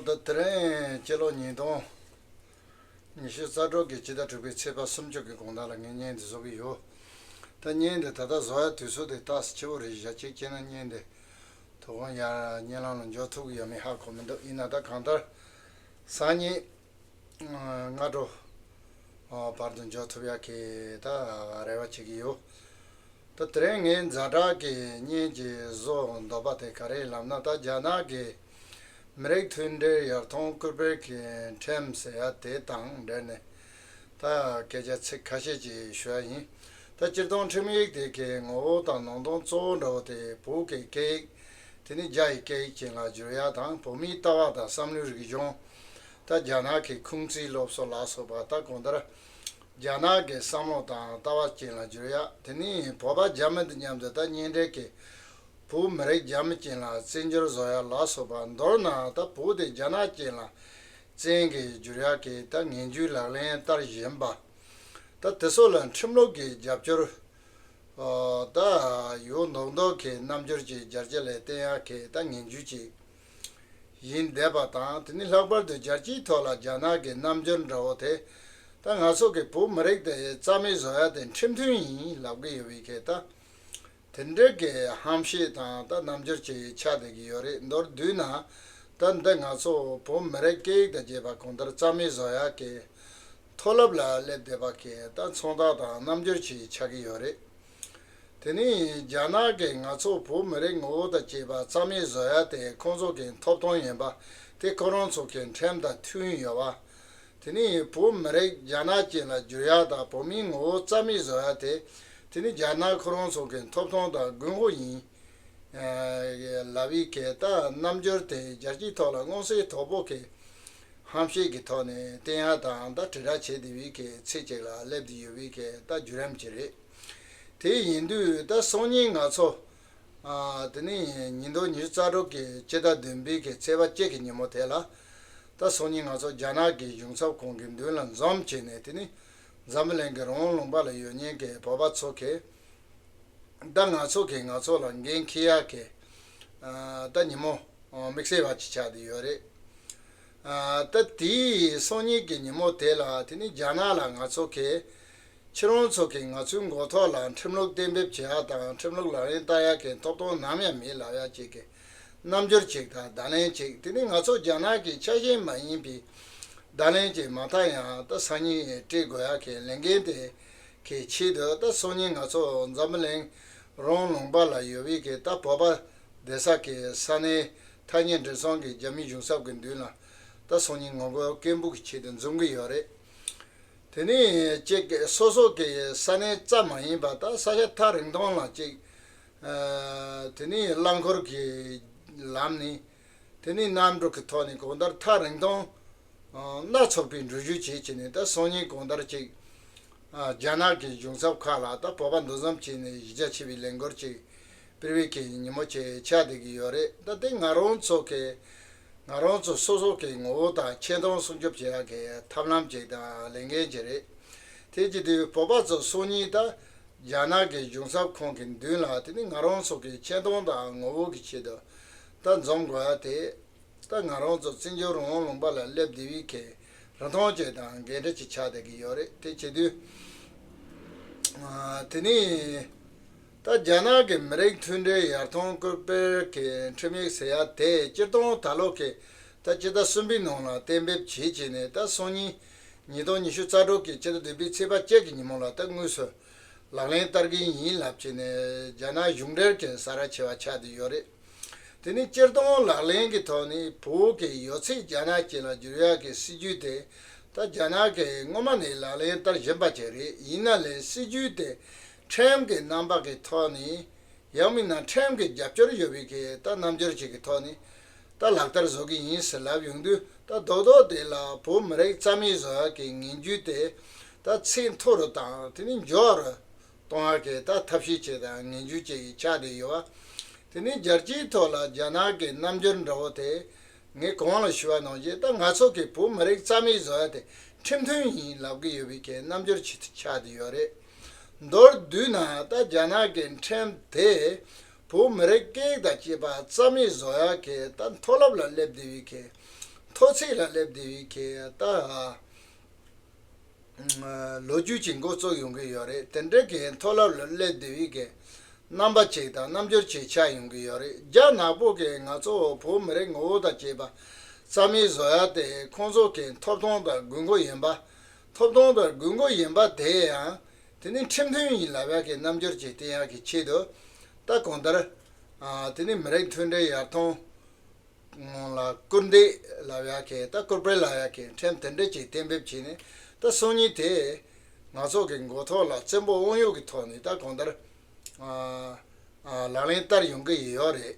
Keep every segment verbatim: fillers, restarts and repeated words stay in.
ད་དེ་རིང་སྤྱི་ལོ་ཉིས་སྟོང་ཉི་ཤུ་རྩ་དྲུག་གི་སྤྱི་ཟླ་དྲུག་པའི་ཚེས་པ་སུམ་ཅུ་གི་དགོང་དག་ལ་ངས་བརྙན་འདི་བཟོ་གི་ཡོད། ད་བརྙན་འདི་ད་ལྟ་བཟོ་ཡ་དུས་ཚོད་དེ་ཏོག་ཙམ་འཕྱི་པོ་རེད། ཞག་གཅིག་སྐྱེལ་ན་བརྙན་འདི་དོ་དགོང་ཡར་བརྙན་ལམ་ལ་འཇོག་ཐུབ་ཀྱི་ཡོད་མེད་ཧ་གོ་མི་འདུག་ཡིན་ན་ད་གང་ལྟར་སང་ཉིན་སྔ་དྲོ་བར་དུ་འཇོག་ཐུབ་ཡ་གི་ད་རེ་བ་བྱེད་ཀྱི་ཡོད། ད་དེ་རིང་ངས་ཛ་དྲག་གི་བརྙན་གྱི་བཟོ་འདོད་པ་དེ་ག་རེ་ལབ་ན། ད་རྒྱ་ནག་གི་མི་རིགས་མཐུན་སྒྲིལ་ཡར་ཐོན་སྐུལ་སྤེལ་གྱི་ཁྲིམས་ཟེར་ཡ་དེ་དང་འབྲེལ་ནས་ད་སྐད་ཆ་ཚིག་ཁ་ཤས་ཅིག་ཞུ་ཡ་ཡིན། ད་སྤྱིར་བཏང་ཁྲིམས་ཡིག་དེ་གའི་ངོ་བོ་དང་ནང་དོན་གཙོ་བོ་འདྲ་བོ་དེ་བོད་ཀྱི་སྐད་ཡིག་དེ་ནི་རྒྱ་ཡི་སྐད་ཡིག་ཅན་ལ་བསྒྱུར་ཡ་དང་། བོད་མིའི་ལྟ་བ་དང་བསམ་བློའི་རིག་གཞུང་། ད་རྒྱ་ནག་གི་ཁུང་ཙི་སློབ་གསོ་ལ་སོགས་པ། ད་གང་ལྟར་རྒྱ་ནག་གི་བསམ་བློ་དང་ལྟ་བ་ཅན་ལ་བསྒྱུར་ཡ། དེ་ནི་བོད་པ་རྒྱ་མི་འདི་མཉམ་དུ་ད་གཉེན་འབྲེལ་གྱི་བོད་མི་རིགས་རྒྱ་མི་ཅན་ལ་བཙན་བསྒྱུར་བཟོ་ཡ་ལ་སོགས་པ། མདོར་ན་ད་བོད་དེ་རྒྱ་ནག་ཅན་ལ་བཙན་གྱིས་བསྒྱུར་ཡ་གི་ད་ངན་ཇུས་ལག་ལེན་བསྟར་བཞིན་པ། ད་དེ་ཚོ་ལ་ཁྲིམས་ལུགས་ཀྱི་རྒྱབ་སྐྱོར་ཨོ། ད་ཡོད་མདོག་མདོག་གི་རྣམ་འགྱུར་གྱི་རྒྱ་སྐྱེད་ལ་བརྟེན་ཡག་གི་ད་ངན་ཇུས་ཅིག་ཡིན་བསྡད་པ་དང་། དེ་ནི་ལྷག་པར་དུ་རྒྱལ་སྤྱིའི་ཐོག་ལ་རྒྱ་ནག་གི་རྣམ་འགྱུར་འདྲ་བོ་དེ་ད་ང་ཚོ་གི་བོད་མི་རིགས་དེ་རྩ་མེད་བཟོ་ཡ་དེ་ཁྲིམས་མཐུན་ཡིན་ལབ་གི་ཡོད་པའི་གི་ད་དེ་འདྲ་གི་ཧམ་བཤད་དང་ད་རྣམ་འགྱུར་ཅིག་ཆགས་བསྡད་ཀྱི་ཡོད་རེད། མདོར་བསྡུས་ན་ད་འདི་ང་ཚོ་བོད་མི་རིགས་སྐད་ཡིག་དང་བཅས་པ་གང་ལྟར་རྩ་མེད་བཟོ་ཡག་གི་མཐོ་རླབས་ལ་སླེབས་བསྡད་པ་གི་ད་མཚོན་རྟགས་དང་རྣམ་འགྱུར་ཅིག་ཆགས་ཀྱི་ཡོད་རེད། དེ་ནི་རྒྱ་ནག་གིས་ང་ཚོ་བོད་མི་རིགས་ངོ་བོ་དང་བཅས་པ་རྩ་མེད་བཟོ་ཡ་དེ་ཁོང་ཚོ་གི་ཐོབ་ཐང་ཡིན་པ་དེ་ཁོ་རང་ཚོ་གི་ཁྲིམས་དང་མཐུན་ཡོད་པ། དེ་ནི་བོད་མི་རིགས་རྒྱ་ནག་ཅན་ལ་བསྒྱུར་ཡ་དང་བོད་མིའི་ངོ་བོ་རྩ་མེད་བཟོ་ཡ་དེ་དེ་ནི་རྒྱ་ནག་ཁོ་རང་ཚོ་གི་ཐོབ་ཐང་དང་དགོས་མཁོ་ཡིན། ལབ་པའི་གི་ད་རྣམ་འགྱུར་དེ་རྒྱལ་སྤྱིའི་ཐོག་ལ་མངོན་གསལ་དོད་པོ་གི་ཧམ་བཤད་ཀྱི་ཐོག་ནས་བསྟན་ཡ་དང་ད་དྲིལ་བསྒྲགས་བྱེད་བསྡད་པའི་གི་ཚིག་ཅིག་ལ་སླེབས་བསྡད་ཡོད་པའི་གི་ད་བརྒྱུད་རིམ་ཅིག་རེད། དེ་ཡིན་དུས་ད་སང་ཉིན་ང་ཚོ་ཨ་དེ་ནི་ཉིས་སྟོང་ཉི་ཤུ་རྩ་དྲུག་གི་སྤྱི་ཟླ་བདུན་པའི་གི་ཚེས་པ་གཅིག་གི་ཉིན་མོ་དེ་ལ་ད་སང་ཉིན་ང་ཚོ་རྒྱ་ནག་གི་གཞུང་ཚབ་ཁང་གི་མདུན་ལ་འཛོམས་བྱས་ནས། དེ་ནི་འཛམ་བུ་གླིང་གི་རང་དབང་ལུང་པ་ལ་ཡོད་མཁན་གི་བོད་པ་ཚོ་གི་ད་ང་ཚོ་གིས་ང་ཚོ་ལ་འགན་འཁྱེར་ཡག་གི་ཨ་ད་ཉིན་མོ་ཨ་དམིགས་བསལ་བ་ཅིག་ཆགས་བསྡད་ཡོད་རེད། ཨ་ད་དེའི་སང་ཉིན་གྱི་ཉིན་མོ་དེ་ལ་དེ་ནི་རྒྱ་ནག་ལ་ང་ཚོ་གིས་ཁྱེད་རང་ཚོ་གིས་ང་ཚོའི་མགོ་ཐོག་ལ་ཁྲིམས་ལུགས་གཏན་འབེབས་བྱེད་ཡག་དང་ཁྲིམས་ལུགས་ལག་ལེན་བསྟར་ཡག་གི་ཐོབ་ཐང་ནམ་ཡང་མེད་ལབ་ཡག་ཅིག་གི་རྣམ་འགྱུར་ཅིག་དང་བརྡ་ལན་ཅིག་དེ་ནི་ང་ཚོ་རྒྱ་ནག་གི་ཆ་ཤས་མ་ཡིན་པའི་བརྡ་ལན་ཅིག་མ་མཐའ་ཡང་ད་སང་ཉིན་སྤྲད་དགོས་ཡག་གི་ལས་འགན་དེ་གི་ཆེད་དུ་ད་སང་ཉིན་ང་ཚོ་འཛམ་བུ་གླིང་རང་དབང་ལུང་པ་ལ་ཡོད་པའི་གི་ད་བོད་པ་བསྡད་ས་གི་ས་གནས་ཐ་སྙད་འབྲེལ་ཚོགས་ཀྱི་རྒྱ་མིའི་གཞུང་ཚབ་ཀྱི་མདུན་ལ་ད་སང་ཉིན་ངོ་རྒོལ་སྐད་འབོད་ཀྱི་ཆེད་དུ་འཛོམས་ཀྱི་ཡོད་རེད། དེ་ནས་ཅིག་སོ་སོ་གི་ས་གནས་རྩ་མ་ཡིན་པ་ད་ས་ཆ་ཐག་རིང་ཐུང་ལ་ཅིག་ཨ་དེ་ནས་རླངས་འཁོར་གྱི་ལམ་ནས་དེ་ནས་གནམ་གྲུ་གི་ཐོག་ནས་གང་ལྟར་ཐག་རིང་ཐུང་ཨ་སྣ་ཚོགས་པའི་འགྲུལ་བཞུད་བྱས་བྱས་ནས་ད་སང་ཉིན་གང་ལྟར་ཅིག་ཨ་རྒྱ་ནག་གི་གཞུང་ཚབ་ཁག་ལ་ད་བོད་པ་འདུ་འཛོམས་བྱས་ནས་གཞིས་ཆགས་ཆེ་བའི་ལས་འགུལ་ཅིག་སྤེལ་བའི་གི་ཉིན་མོ་ཅིག་ཆགས་བསྡད་ཀྱི་ཡོད་རེད། ད་དེ་ང་རང་ཚོ་གི་ང་རང་ཚོ་སོ་སོ་གི་ངོ་བོ་དང་ཆེ་མཐོང་སྲུང་སྐྱོབ་བྱེད་ཡག་གི་ཐབས་ལམ་ཅིག་དང་ལས་འགན་ཅིག་རེད། དེ་བྱེད་དུས་བོད་པ་ཚོ་སང་ཉིན་ད་རྒྱ་ནག་གི་གཞུང་ཚབ་ཁང་གི་མདུན་ལ་དེ་ནི་ང་རང་ཚོ་གི་ཆེ་མཐོང་དང་ངོ་བོ་གི་ཆེད་དུ་ད་འཛོམས་དགོས་ཡ་དེ། ད་ང་རང་ཚོ་བཙན་བྱོལ་རང་དབང་ལུང་པ་ལ་སླེབས་བསྡད་པའི་གི་རིན་ཐང་ཅིག་དང་འགན་འཁྲི་ཅིག་ཆགས་བསྡད་ཀྱི་ཡོད་རེད། དེ་བྱེད་དུས་ཨ་དེ་ནི་ད་རྒྱ་ནག་གི་མི་རིགས་མཐུན་སྒྲིལ་ཡར་ཐོན་སྐུལ་སྤེལ་གྱི་ཁྲིམས་ཡིག་ཟེར་ཡ་དེ་སྤྱིར་བཏང་ད་ལོ་གི་ད་སྤྱི་ཟླ་གསུམ་པའི་ནང་ལ་གཏན་འབེབས་བྱས་བྱས་ནས་ད་སང་ཉིན་ཉིས་སྟོང་ཉི་ཤུ་རྩ་དྲུག་གི་སྤྱི་ཟླ་བདུན་པའི་ཚེས་པ་གཅིག་གི་ཉིན་མོ་ལ་ད་དངོས་སུ་ལག་ལེན་བསྟར་གྱི་ཡིན་ལབ་བྱས་ནས་རྒྱ་ནག་གཞུང་འབྲེལ་གྱི་གསལ་བསྒྲགས་བྱས་པ་ཆགས་བསྡད་ཡོད་རེད། དེ་ནི་སྤྱིར་བཏང་ལག་ལེན་གྱི་ཐོག་ནས་བོད་ཀྱི་ཡོད་ཚད་རྒྱ་ནག་ཅན་ལ་བསྒྱུར་ཡག་གི་སྲིད་ཇུས་དེ་ད་རྒྱ་ནག་གིས་སྔོན་མ་ནས་ལག་ལེན་བསྟར་བཞིན་པ་ཅིག་རེད། ཡིན་ན་ལས་སྲིད་ཇུས་དེ་ཁྲིམས་ཀྱི་རྣམ་པ་གི་ཐོག་ནས་ཡང་མིན་ན་ཁྲིམས་ཀྱི་རྒྱབ་སྐྱོར་ཡོད་པའི་གི་ད་རྣམ་འགྱུར་ཅིག་གི་ཐོག་ནས་ད་ལག་བསྟར་བཟོ་གི་ཡིན་ཟེར་ལབ་ཡོང་དུས། ད་རྡོག་རྡོག་དེ་ལ་བོད་མི་རིགས་རྩ་མེད་བཟོ་ཡག་གི་ངན་ཇུས་དེ་ད་ཚད་མཐོ་རུ་དང་དེ་ནི་མགྱོགས་རུ་གཏོང་བ་གི་ད་ཐབས་ཤེས་བྱེད་དང་ངན་ཇུས་བྱེད་ཀྱི་ཆགས་བསྡད་ཡོད་པ། དེ་ནི་རྒྱལ་སྤྱིའི་ཐོག་ལ་རྒྱ་ནག་གི་རྣམ་འགྱུར་འདྲ་བོ་དེ་ངས་གོང་ལ་ཞུ་བ་ནང་བཞིན་ད་ང་ཚོ་གི་བོད་མི་རིགས་རྩ་མེད་བཟོ་ཡ་དེ་ཁྲིམས་མཐུན་ཡིན་ལབ་ཀྱི་ཡོད་པའི་གི་རྣམ་འགྱུར་ཅིག་ཆགས་བསྡད་ཡོད་རེད། མདོར་བསྡུས་ན་ད་རྒྱ་ནག་གི་ཁྲིམས་དེ་བོད་མི་རིགས་སྐད་དང་བཅས་པ་རྩ་མེད་བཟོ་ཡ་གི་ད་མཐོ་རླབས་ལ་སླེབས་བསྡད་པའི་གི་མཐོ་ མཐོ་ཚད་ལ་སླེབས་བསྡད་པའི་གི་ད་ལོ་རྒྱུས་ཀྱི་འགོ་བཙུགས་ཡོང་གི་ཡོད་རེད། དེ་འདྲའི་གི་མཐོ་སློབ་ལ་སླེབས་བསྡད་པའི་གི་རྣམ་པ་ཅིག་དང་རྣམ་འགྱུར་ཅིག་ཆགས་ཡོང་གི་ཡོད་རེད། རྒྱ་ནག་པོ་གི་ང་ཚོ་བོད་མི་རིགས་ངོ་བོ་དང་བཅས་པ་རྩ་མེད་བཟོ་ཡ་དེ་ཁོང་ཚོ་གི་ཐོབ་ཐང་དང་དགོས་མཁོ་ཡིན་པ། ཐོབ་ཐང་དང་དགོས་མཁོ་ཡིན་པ་དེ་ཡང་དེ་ནི་ཁྲིམས་མཐུན་ཡིན་ལབ་ཡ་གི་རྣམ་འགྱུར་ཅིག་བསྟན་ཡ་གི་ཆེད་དུ། ད་གང་ལྟར་དེ་ནི་མི་རིགས་མཐུན་སྒྲིལ་ཡར་ཐོན་ལ་སྐུལ་འདེད་ལབ་ཡ་གི་ད་སྐུལ་སྤེལ་ལབ་ཡ་གི་ཁྲིམས་དེ་འདྲ་ཅིག་གཏན་འབེབས་བྱས་ནས། ད་སང་ཉིན་དེ་ང་ཚོ་གི་མགོ་ཐོག་ལ་བཙན་པོ་དབང་ཡོད་ཀྱི་ཐོག་ནས་ད་གང་ལྟར་ལག་ལེན་བསྟར་ཡོང་གི་ཡོད་རེད།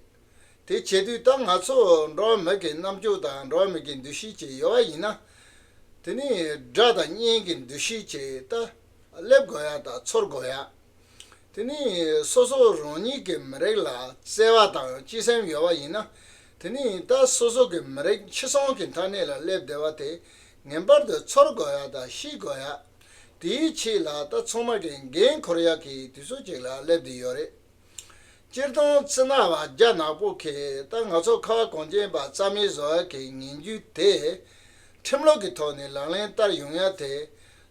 དེ་བྱེད་དུས་ད་ང་ཚོ་འགྲོ་བ་མི་གི་རྣམ་འགྱུར་དང་འགྲོ་བ་མི་གི་འདུ་ཤེས་ཅིག་ཡོད་པ་ཡིན་ན། དེ་ནི་དགྲ་དང་གཉེན་གྱི་འདུ་ཤེས་ཅིག་ད་སླེབས་དགོས་ཡ་དང་ཚོར་དགོས་ཡ། དེ་ནི་སོ་སོ་རང་ཉིད་ཀྱི་མི་རིགས་ལ་བརྩེ་བ་དང་གཅེས་སེམས་ཡོད་པ་ཡིན་ན། དེ་ནི་ད་སོ་སོ་གི་མི་རིགས་ཕྱི་སོང་གི་མཐའ་སྣེ་ལ་སླེབས་བསྡད་པ་དེ་ངེས་པར་དུ་ཚོར་དགོས་ཡ་དང་ཤེས་དགོས་ཡ། དེའི་ཆེད་ལ་ད་ཚང་མ་གི་འགན་འཁུར་ཡ་གི་དུས་ཚོད་ཅིག་ལ་སླེབས་བསྡད་ཡོད་རེད། སྤྱིར་བཏང་བཙན་ནག་པ་རྒྱ་ནག་པོ་གིས་ད་ང་ཚོ་ཁ་བ་གངས་ཅན་པ་རྩ་མེད་བཟོ་ཡ་གི་ངན་ཇུས་དེ་ཁྲིམས་ལུགས་ཀྱི་ཐོག་ནས་ལག་ལེན་བསྟར་ཡོང་ཡ་དེ་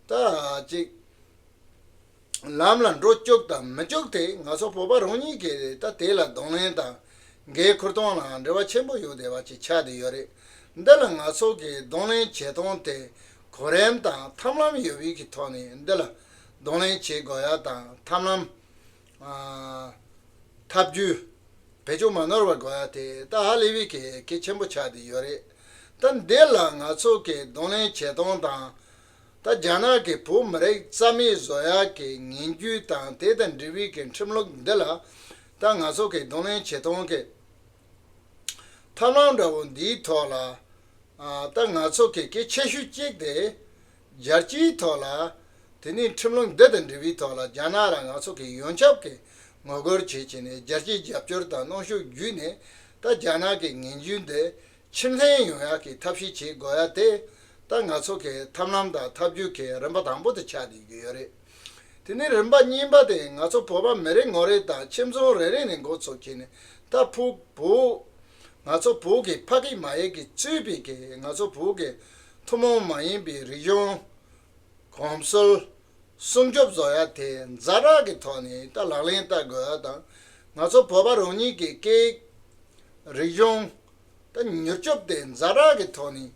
ད་ཅིག་ལམ་ལ་འགྲོ་བཅུག་དང་མི་བཅུག་དེ་ང་ཚོ་བོད་པ་རང་ཉིད་ཀྱིས་ད་དེ་ལ་གདོང་ལེན་དང་འགན་འཁུར་སྟངས་ལ་འབྲེལ་བ་ཆེན་པོ་ཡོད་བསྡད་པ་ཅིག་ཆགས་བསྡད་ཡོད་རེད། འདི་ལ་ང་ཚོ་གིས་གདོང་ལེན་བྱེད་སྟངས་དེ་གོ་རིམ་དང་ཐབས་ལམ་ཡོད་པའི་གི་ཐོག་ནས་འདི་ལ་གདོང་ལེན་བྱེད་དགོས་ཡ་དང་ཐབས་ལམ། ཐབས་ཇུས་བེད་སྤྱོད་མ་ནོར་བ་དགོས་ཡ་དེ་ད་ཧ་ལས་པའི་གལ་གལ་ཆེན་པོ་ཆགས་བསྡད་ཡོད་རེད། ད་འདི་ལ་ང་ཚོ་གི་གདོང་ལེན་བྱེད་སྟངས་དང་། ད་རྒྱ་ནག་གི་བོད་མི་རིགས་རྩ་མེད་བཟོ་ཡ་གི་ངན་ཇུས་དང་དེ་དང་འབྲེལ་བའི་གི་ཁྲིམས་ལུགས་འདི་ལ་ད་ང་ཚོ་གི་གདོང་ལེན་བྱེད་སྟངས་གི་ཐབས་ལམ་འདྲ་བོ་འདིའི་ཐོག་ལ། ཨ། ད་ང་ཚོ་གི་གལ་ཆེ་ཤོས་གཅིག་དེ་རྒྱལ་སྤྱིའི་ཐོག་ལ། དེ་ནས་ཁྲིམས་ལུགས་འདི་དང་འབྲེལ་བའི་ཐོག་ལ་རྒྱ་ནག་ལ་ང་ཚོ་གི་ཡོངས་ཁྱབ་ཀྱི་ངོ་རྒོལ་བྱེད་བྱས་ནས་རྒྱལ་སྤྱིའི་རྒྱབ་སྐྱོར་དང་གནོན་ཤུགས་བརྒྱུད་ནས། ད་རྒྱ་ནག་གི་ངན་ཇུས་འདི་ཕྱིར་འཐེན་ཡོང་ཡག་གི་ཐབས་ཤེས་བྱེད་དགོས་ཡ་དེ། ད་ང་ཚོ་གི་ཐབས་ལམ་དང་ཐབས་ཇུས་ཀྱི་རིམ་པ་དང་པོ་དེ་ཆགས་བསྡད་ཀྱི་ཡོད་རེད། དེ་ནས་རིམ་པ་གཉིས་པ་དེ་ང་ཚོ་བོད་པ་མི་རེ་ངོ་རེ་དང་ཁྱིམ་ཚང་རེ་རེ་ནས་འགོ་ཚུགས་བྱས་ནས། ད་ཕུ་བོད། ང་ཚོ་བོད་ཀྱི་ཕ་སྐད་མ་ཡིག་གིས་གཙོས་པའི་གི་ང་ཚོ་བོད་ཀྱི་ཐུན་མོང་མ་ཡིན་པའི་རིག་གཞུང་། གོམས་སྲོལ། སྲུང་སྐྱོབ་བཟོ་ཡ་དེ་ཛ་དྲག་གི་ཐོག་ནས་ད་ལག་ལེན་བསྟར་དགོས་ཡ་དང་། ང་ཚོ་བོད་པ་རང་ཉིད་ཀྱི་སྐད་ཡིག་རིག་གཞུང་ད་མྱུར་སྐྱོབ་དེ་ཛ་དྲག་གི་ཐོག་ནས་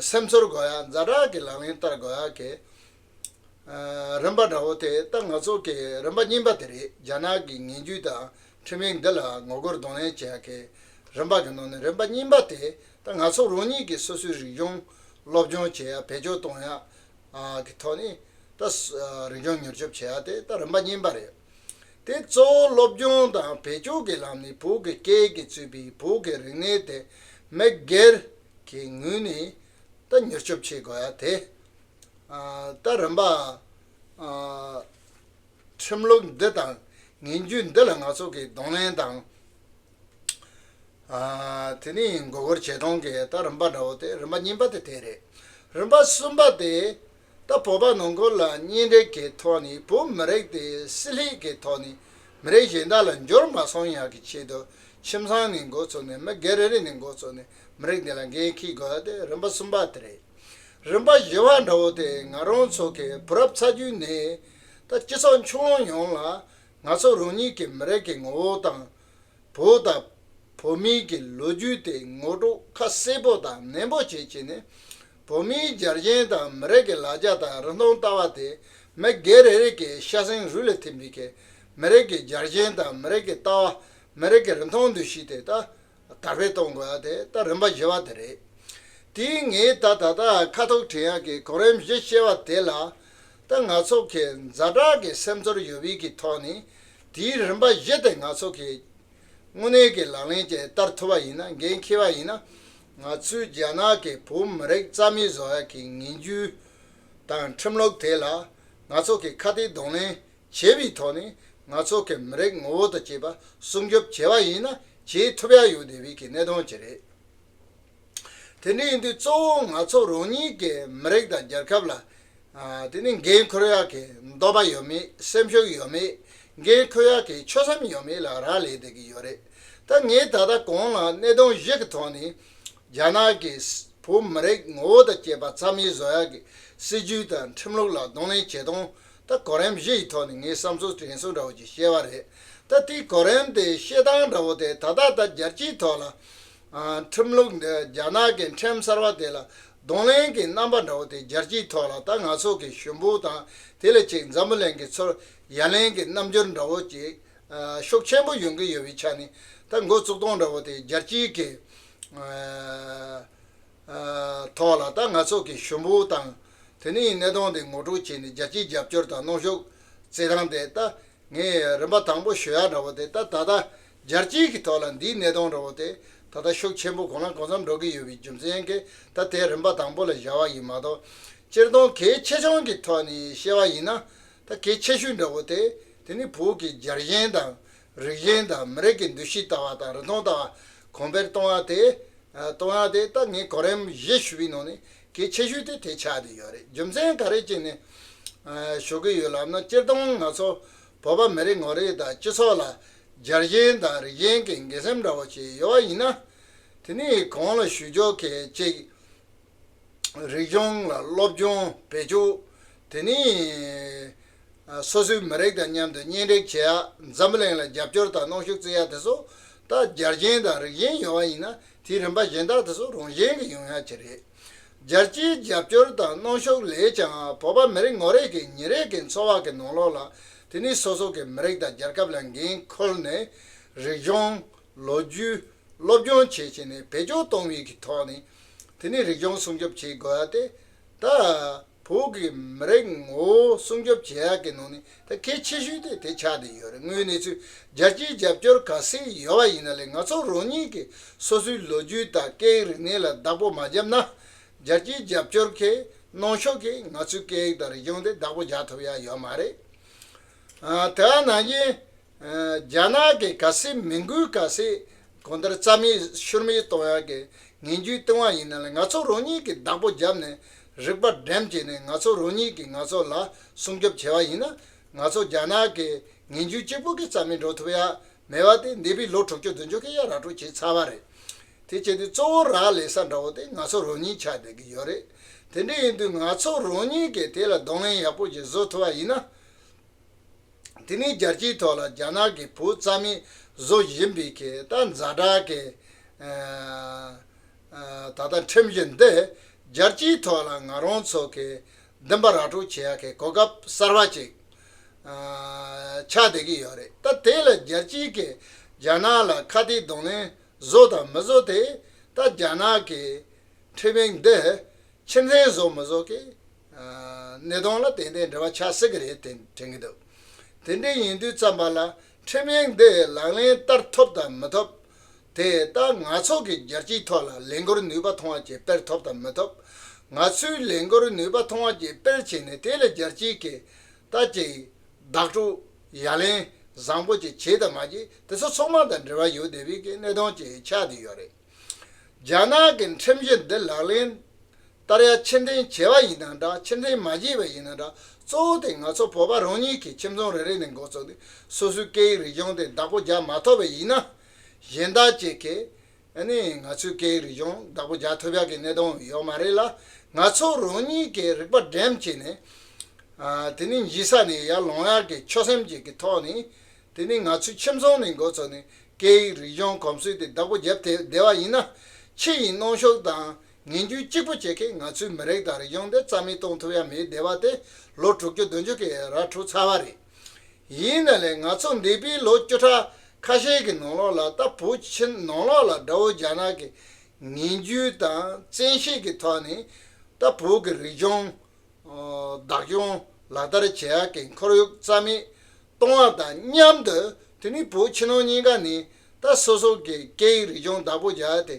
སེམས་ཚོར་དགོས་ཡ། ཛ་དྲག་གི་ལག་ལེན་བསྟར་དགོས་ཡ་གི་རིམ་པ་འདྲ་བོ་དེ་ད་ང་ཚོ་གི་རིམ་པ་གཉིས་པ་དེ་རེད། རྒྱ་ནག་གི་ངན་ཇུས་དང་ཁྲིམས་ཡིག་འདི་ལ་ངོ་རྒོལ་གདོང་ལེན་བྱེད་ཡ་གི་རིམ་པ་གི་ནང་ནས་རིམ་པ་གཉིས་པ་དེ་ད་ང་ཚོ་རང་ཉིད་ཀྱི་སོ་སོའི་རིག་གཞུང་སློབ་སྦྱོང་བྱེད་ཡ། བེད་སྤྱོད་གཏོང་ཡ་གི་ཐོག་ནས་ད་རིག་གཞུང་མྱུར་སྐྱོབ་བྱེད་ཡ་དེ་ད་རིམ་པ་གཉིས་པ་རེད། དེ་གཙོ་བོ་སློབ་སྦྱོང་དང་བེད་སྤྱོད་ཀྱི་ལམ་ནས་བོད་ཀྱི་སྐད་ཡིག་གིས་གཙོས་པའི་བོད་ཀྱི་རིག་གནས་དེ་མི་སྒེར་གྱི་ངོས་ནས་ད་མྱུར་སྐྱོབ་བྱེད་དགོས་ཡ་དེ། ཨ། ད་རིམ་པ། ཨ། ཁྲིམས་ལུགས་འདི་དང་ངན་ཇུས་འདི་ལ་ང་ཚོ་གི་གདོང་ལེན་དང་། ཨ། དེ་ནས་འགོག་རྒོལ་བྱེད་སྟངས་ཀྱི་ད་རིམ་པ་འདྲ་བོ་དེ་རིམ་པ་གཉིས་པ་དེ་དེ་རེད། རིམ་པ་གསུམ་པ་དེ་ད་བོད་པ་ནང་ཁུལ་ལ་གཉེན་སྒྲིག་གི་ཐོག་ནས་བོད་མི་རིགས་དེ་སྲིད་ལྷད་ཀྱི་ཐོག་ནས་མི་རིགས་གཞན་དག་ལ་འགྱུར་མ་སོང་ཡག་གི་ཆེད་དུ་ཁྱིམ་ཚང་ནས་འགོ་ཚུགས་ནས་མི་སྒེར་རེ་རེ་ནས་འགོ་ཚུགས་ནས་མི་རིགས་འདི་ལ་འགན་འཁྱེར་དགོས་ཡ་དེ་རིམ་པ་གསུམ་པ་དེ་རེད། རིམ་པ་བཞི་པ་འདྲ་བོ་དེ་ང་རང་ཚོ་གི་བུ་རབས་ཚ་རྒྱུད་ནས་ད་སྤྱི་ཚོགས་ཁྱོན་ཡོངས་ལ་ང་ཚོ་རང་ཉིད་ཀྱི་མི་རིགས་ཀྱི་ངོ་བོ་དང་། བོད་དང་བོད་མིའི་གི་ལོ་རྒྱུས་དེ་ངོ་སྤྲོད་ཁ་གསལ་པོ་དང་ནན་པོ་བྱེད་ཀྱི་ནས། བོད་མིའི་རྒྱལ་ཞེན་དང་མི་རིགས་ཀྱི་ལ་རྒྱ་དང་རིན་ཐང་ལྟ་བ་དེ་མི་སྒེར་རེ་རེ་གི་ཤ་གསེང་རུས་ལ་ཐིམ་པའི་གི་མི་རིགས་ཀྱི་རྒྱལ་ཞེན་དང་མི་རིགས་ཀྱི་ལྟ་བ། མི་རིགས་ཀྱི་རིན་ཐང་འདུ་ཤེས་དེ་ད་དར་སྤེལ་གཏོང་དགོས་ཡ་དེ་ད་རིམ་པ་བཞི་པ་དེ་རེད། དེའི་ངས་ད་ད་ལྟ་ཁ་ཐུག་དྲན་ཡག་གི་གོ་རིམ་བཞི་བཤད་པ་དེ་ལ། ད་ང་ཚོ་གི་ཛ་དྲག་གི་སེམས་ཚོར་ཡོད་པའི་གི་ཐོག་ནས་དེའི་རིམ་པ་བཞི་དེ་ང་ཚོ་གི་དངོས་གནས་ཀྱི་ལག་ལེན་གྱི་བསྟར་ཐུབ་པ་ཡིན་ན། འགན་འཁྱེར་བ་ཡིན་ན། ང་ཚོས་རྒྱ་ནག་གི་བོད་མི་རིགས་རྩ་མེད་བཟོ་ཡག་གི་ངན་ཇུས་དང་ཁྲིམས་ལུགས་དེ་ལ་ང་ཚོ་གི་ཁ་གཏད་གདོང་ལེན་བྱེད་པའི་ཐོག་ནས་ང་ཚོ་གི་མི་རིགས་ངོ་བོ་དང་བཅས་པ་སྲུང་སྐྱོབ་བྱེད་པ་ཡིན་ན་བྱེད་ཐུབ་ཡ་ཡོད་བསྡད་པའི་གི་གནད་དོན་ཅིག་རེད། དེ་འདྲ་ཡིན་དུས་གཙོ་བོ་ང་ཚོ་རང་ཉིད་ཀྱི་མི་རིགས་དང་རྒྱལ་ཁབ་ལ། ཨ། དེ་ནི་འགན་འཁུར་ཡག་གི་འདོད་པ་ཡོད་མེད། སེམས་ཤུགས་ཡོད་མེད། འགན་འཁུར་ཡག་གི་ཆོད་སེམས་ཡོད་མེད་ལ་རག་ལས་བསྡད་ཀྱི་ཡོད་རེད། ད་ངས་ད་ལྟ་གོང་ལ་གནད་དོན་བཞི་གི་ཐོག་ནས་རྒྱ་ནག་གིས་ བོད་མི་རིགས་ངོ་བོ་དང་བཅས་པ་རྩ་མེད་བཟོ་ཡག་གི་སྲིད་ཇུས་དང་ཁྲིམས་ལུགས་ལ་གདོང་ལེན་བྱེད་སྟངས། ད་གོ་རིམ་བཞི་ཡི་ཐོག་ནས་ངས་བསམ་ཚུལ་དྲན་གསོ་འདྲ་བོ་ཅིག་བཤད་པ་རེད། ད་དེའི་གོ་རིམ་དེ་བཤད་སྟངས་འདྲ་བོ་དེ་ད་ལྟ་ད་རྒྱལ་སྤྱིའི་ཐོག་ལ། ཨ། ཁྲིམས་ལུགས་འདི་རྒྱ་ནག་གི་ཁྲིམས་གསར་བ་དེ་ལ་གདོང་ལེན་གྱི་རྣམ་པ་འདྲ་བོ་དེ་རྒྱལ་སྤྱིའི་ཐོག་ལ་ད་ང་ཚོ་གི་གཞུང་པོ་དང་དེ་ལས་ཅིག་འཛམ་བུ་གླིང་གི་ཚོར་ཡ་ལན་གྱི་རྣམ་འགྱུར་འདྲ་བོ་ཅིག་ཨ། ཤུགས་ཆེན་པོ་ཡོང་གི་ཡོད་པའི་ཆ་ནས། ད་འགོ་བཙུགས་སྟངས་འདྲ་བོ་དེ་རྒྱལ་སྤྱིའི་གི་ཨ། ཨ། ཐོག་ལ་ད་ང་ཚོ་གི་གཞུང་པོ་དང་དེ་ནས་གནད་དོན་དེ་ངོ་སྤྲོད་བྱས་ནས་རྒྱལ་སྤྱིའི་རྒྱབ་སྐྱོར་དང་གནོན་ཤུགས་བསྩལ་སྟངས་དེ། ད་ངས་རིམ་པ་དང་པོ་ཞུ་ཡག་འདྲ་བོ་དེ་ད་ད་ལྟ་རྒྱལ་སྤྱིའི་གི་ཐོག་ལ་འདིའི་གནད་དོན་འདྲ་བོ་དེ་ད་ལྟ་ཤུགས་ཆེན་པོ་གང་ལ་གང་འཚམ་འགྲོ་གི་ཡོད་པའི་རྒྱུ་མཚན་གྱིས་ད་དེ་རིམ་པ་དང་པོ་ལ་བཞག་པ་ཡིན་མ་གཏོགས། སྤྱིར་བཏང་གལ་ཆེ་ཆུང་གི་ཐོག་ནས་བཤད་པ་ཡིན་ན། ད་གལ་ཆེ་ཤོས་འདྲ་བོ་དེ་དེ་ནི་བོད་ཀྱི་རྒྱལ་ཞེན་དང་རིགས་ཞེན་དང་མི་རིགས་ཀྱི་འདུ་ཤེས་ལྟ་བ་དང་རིན་ཐང་ལྟ་བ་གོང་འཕེལ་གཏོང་ཡག་དེ། ཨ། གཏོང་ཡག་དེ་ད་ངས་གོ་རིམ་བཞི་ཞུ་བའི་ནང་ནས་གལ་ཆེ་ཤོས་དེ་དེ་ཆགས་བསྡད་ཡོད་རེད། རྒྱུ་མཚན་ག་རེ་བྱས་ནས་ཨ་ཞུ་གི་ཡོད་ལབ་ན། སྤྱིར་བཏང་ང་ཚོ་བོད་པ་མི་རིགས་ངོ་རིགས་དང་སྤྱི་ཚོགས་ལ་རྒྱལ་ཞེན་དང་རིགས་ཞེན་གྱི་འགན་སེམས་འདྲ་བོ་ཅིག་ཡོད་པ་ཡིན་ན། དེ་ནི་གོང་ལ་ཞུ་རྒྱུ་གལ་ཆེ། རིག་གཞུང་ལ་སློབ་སྦྱོང་བེད་སྤྱོད། དེ་ནས་ཨ་སོ་སོའི་མི་རིགས་དང་མཉམ་དུ་གཉེན་སྒྲིག་བྱེད་ཡག་འཛམ་བུ་གླིང་ལ་རྒྱབ་སྐྱོར་དང་གནོན་ཤུགས་བརྩི་ཡག་དེ་ཚོ། ད་རྒྱལ་ཞེན་དང་རིགས་ཞེན་ཡོད་པ་ཡིན་ན། དེའི་རིམ་པ་གཞན་དག་དེ་ཚོ་རང་བཞིན་གྱིས་ཡོང་ཡག་ཅིག་རེད། རྒྱལ་སྤྱིའི་རྒྱབ་སྐྱོར་དང་གནོན་ཤུགས་ལས་ཀྱང་བོད་པ་མི་རིགས་ངོ་རིགས་ཀྱི་ཉིན་རེ་གི་འཚོ་བ་གི་ནང་ལོགས་ལ། དེ་ནི་སོ་སོ་གི་མི་རིགས་དང་རྒྱལ་ཁབ་ལ་འགན་འཁུར་ནས་རིག་གཞུང་། ལོ་རྒྱུས། སློབ་སྦྱོང་བྱེད་བྱས་ནས་བེད་སྤྱོད་གཏོང་བའི་གི་ཐོག་ནས། དེ་ནི་རིག་གཞུང་སྲུང་སྐྱོབ་བྱེད་དགོས་ཡག་དེ། ད་བོད་ཀྱི་མི་རིགས་ངོ་བོ་སྲུང་སྐྱོབ་བྱེད་ཡག་གི་ནང་ནས་ད་གལ་ཆེ་ཤོས་དེ་དེ་ཆགས་བསྡད་ཡོད་རེད། དངོས་གནས་ཚུལ་རྒྱལ་སྤྱིའི་རྒྱབ་སྐྱོར་ག་ཚད་ཡོད་པ་ཡིན་ན་ལས། ང་ཚོ་རང་ཉིད་ཀྱིས་སོ་སོའི་ལོ་རྒྱུས་དང་སྐད་ཡིག་རིག་གནས་ལ་བདག་པོ་མ་བརྒྱབ་ན། རྒྱལ་སྤྱིའི་རྒྱབ་སྐྱོར་གྱི་གནོན་ཤུགས་ཀྱིས་ང་ཚོའི་སྐད་ཡིག་དང་རིག་གཞུང་དེ་བདག་པོ་རྒྱག་ཐུབ་ཡག་ཡོད་མ་རེད། ཨ། དེ་ནང་བཞིན། ཨ། རྒྱ་ནག་གིས་གལ་སྲིད་མི་འགུལ་གལ་སྲིད་གང་ལྟར་རྩ་མེད་ཤུར་མེད་གཏོང་ཡག་གི་ངན་ཇུས་བཏང་བ་ཡིན་ན་ལས། ང་ཚོ་རང་ཉིད་ཀྱིས་བདག་པོ་བརྒྱབ་ནས་རིག་པ་སྒྲིམ་བྱས་ནས་ང་ཚོ་རང་ཉིད་ཀྱིས་ང་ཚོ་ལ་སྲུང་སྐྱོབ་བྱས་པ་ཡིན་ན། ང་ཚོ་རྒྱ་ནག་གི་ངན་ཇུས་གཅིག་པུ་གིས་རྩ་མེད་འགྲོ་ཐུབ་ཡག་མེད་པ་དེ་འདས་པའི་ལོ་དྲུག་ཅུ་བདུན་ཅུ་གིས་ཡང་ར་སྤྲོད་བྱས་ཚར་བ་རེད། དེ་བྱས་དུས་གཙོ་བོ་རག་ལས་ས་འདྲ་བོ་དེ་ང་ཚོ་རང་ཉིད་ཆགས་བསྡད་ཀྱི་ཡོད་རེད། དེ་འདྲ་ཡིན་དུས་ང་ཚོ་རང་ཉིད་ཀྱིས་དེ་ལ་གདོང་ལེན་ཡག་པོ་ཞིག་བཟོ་ཐུབ་པ་ཡིན་ན། དེ་ནས་རྒྱལ་སྤྱིའི་ཐོག་ལ་རྒྱ་ནག་གིས་བོད་རྩ་མེད་བཟོ་བཞིན་པའི་གི་ད་ཛ་དྲག་གི་ཨ་ཨ་ད་ལྟ་ཁྲིམས་གཞི་འདི་རྒྱལ་སྤྱིའི་ཐོག་ལ་ང་རང་ཚོ་གི་འདིན་པ་ར་སྤྲོད་བྱེད་ཡག་གི་གོ་སྐབས་གསར་བ་ཅིག་ཨ་ཆགས་བསྡད་ཀྱི་ཡོད་རེད། ད་དེ་ལ་རྒྱལ་སྤྱིའི་གི་རྒྱ་ནག་ལ་ཁ་གཏད་གདོང་ལེན་བཟོ་དང་མི་བཟོ་དེ། ད་རྒྱ་ནག་གི་ཁྲིམས་ཡིག་འདི་ཕྱིར་འཐེན་བཟོ་མི་བཟོ་གི་ཨ་གནད་དོན་ལ་ཏན་ཏན་འབྲེལ་བ་ཆགས་སྲིད་ཀྱི་རེད་དེ་དྲན་གྱི་འདུག་དེ་འདྲ་ཡིན་དུས་ཙམ་པ་ལ་ཁྲིམས་ཡིག་འདི་ལག་ལེན་བསྟར་ཐུབ་དང་མི་ཐུབ་དེ། ད་ང་ཚོ་གི་རྒྱལ་སྤྱིའི་ཐོག་ལ་ལས་འགུལ་ནུས་པ་ཐོན་པ་ཅིག་སྤེལ་ཐུབ་དང་མི་ཐུབ། ང་ཚོས་ལས་འགུལ་ནུས་པ་ཐོན་པ་ཅིག་སྤེལ་བྱས་ནས་དེ་ལ་རྒྱལ་སྤྱིའི་གི་ད་ཅིག་བདག་སྤྲོད་ཡ་ལན་བཟང་པོ་ཅིག་བྱས་དང་མ་བྱས། དེ་ཚོ་ཚང་མ་དང་འབྲེལ་བ་ཡོད་བསྡད་པའི་གི་གནད་དོན་ཅིག་ཆགས་བསྡད་ཡོད་རེད། རྒྱ་ནག་གི་ཁྲིམས་གཞི་འདི་ལག་ལེན་བསྟར་ཡ་ཕྱིར་འཐེན་བྱས་པ་ཡིན་ན་འདྲ། ཕྱིར་འཐེན་མ་བྱས་པ་ཡིན་ན་འདྲ། གཙོ་བོ་དེ་ང་ཚོ་བོད་པ་རང་ཉིད་ཀྱི་ཁྱིམ་ཚང་རེ་རེ་ནས་འགོ་བཙུགས་ཏེ་སོ་སོའི་སྐད་ཡིག་རིག་གཞུང་དེ་བདག་པོ་རྒྱག་མ་ཐུབ་པ་ཡིན་ན། གཞན་དག་ཅིག་གིས་ཨ་ནི་ང་ཚོའི་སྐད་ཡིག་རིག་གཞུང་བདག་པོ་རྒྱག་ཐུབ་ཡག་གི་གནད་དོན་ཡོད་མ་རེད་ལ། ང་ཚོ་རང་ཉིད་ཀྱིས་རིག་པ་སྒྲིམ་བྱས་ནས། ཨ་དེ་ནི་འཇིགས་ས་ནས་ཡར་ལོངས་ཡག་གི་ཆོད་སེམས་ཅིག་གི་ཐོག་ནས། དེ་ནི་ང་ཚོའི་ཁྱིམ་ཚང་ནས་འགོ་བཙུགས་ནས་སྐད་ཡིག་རིག་གཞུང་གོམས་སྲོལ་དེ་བདག་པོ་བརྒྱབ་སྟེ་བསྡད་པ་ཡིན་ན། ཕྱི་ཡི་གནོན་ཤུགས་དང་ངན་ཇུས་གཅིག་པུ་བྱེད་མཁན་ང་ཚོའི་མི་རིགས་དང་རིག་གཞུང་དེ་རྩ་མེད་གཏོང་ཐུབ་ཡ་མེད་བསྡད་པ་དེ་ལོ་དྲུག་ཅུ་བདུན་ཅུ་གི་ར་འཕྲོད་ཚར་བ་རེད། ཡིན་ན་ལས་ང་ཚོ་འདས་པའི་ལོ་བཅུ་ཕྲག་ཁ་ཤས་ཀྱི་ནང་ལོགས་ལ། ད་བོད་ཕྱི་ནང་ལོགས་ལ་དགྲ་བོ་རྒྱ་ནག་གི་ངན་ཇུས་དང་བཙན་ཤེད་ཀྱི་ཐོག་ནས་ད་བོད་ཀྱི་རིག་གཞུང་བདག་སྐྱོང་ལག་བསྟར་བྱེད་ཡག་གི་ཁོར་ཡུག་རྩ་མེད་གཏོང་བ་དང་མཉམ་དུ། དེ་ནི་བོད་ཕྱི་ནང་གཉིས་ཀ་ནས་ད་སོ་སོ་གི་སྐད་ཡིག་རིག་གཞུང་བདག་པོ་རྒྱག་ཡ་དེ་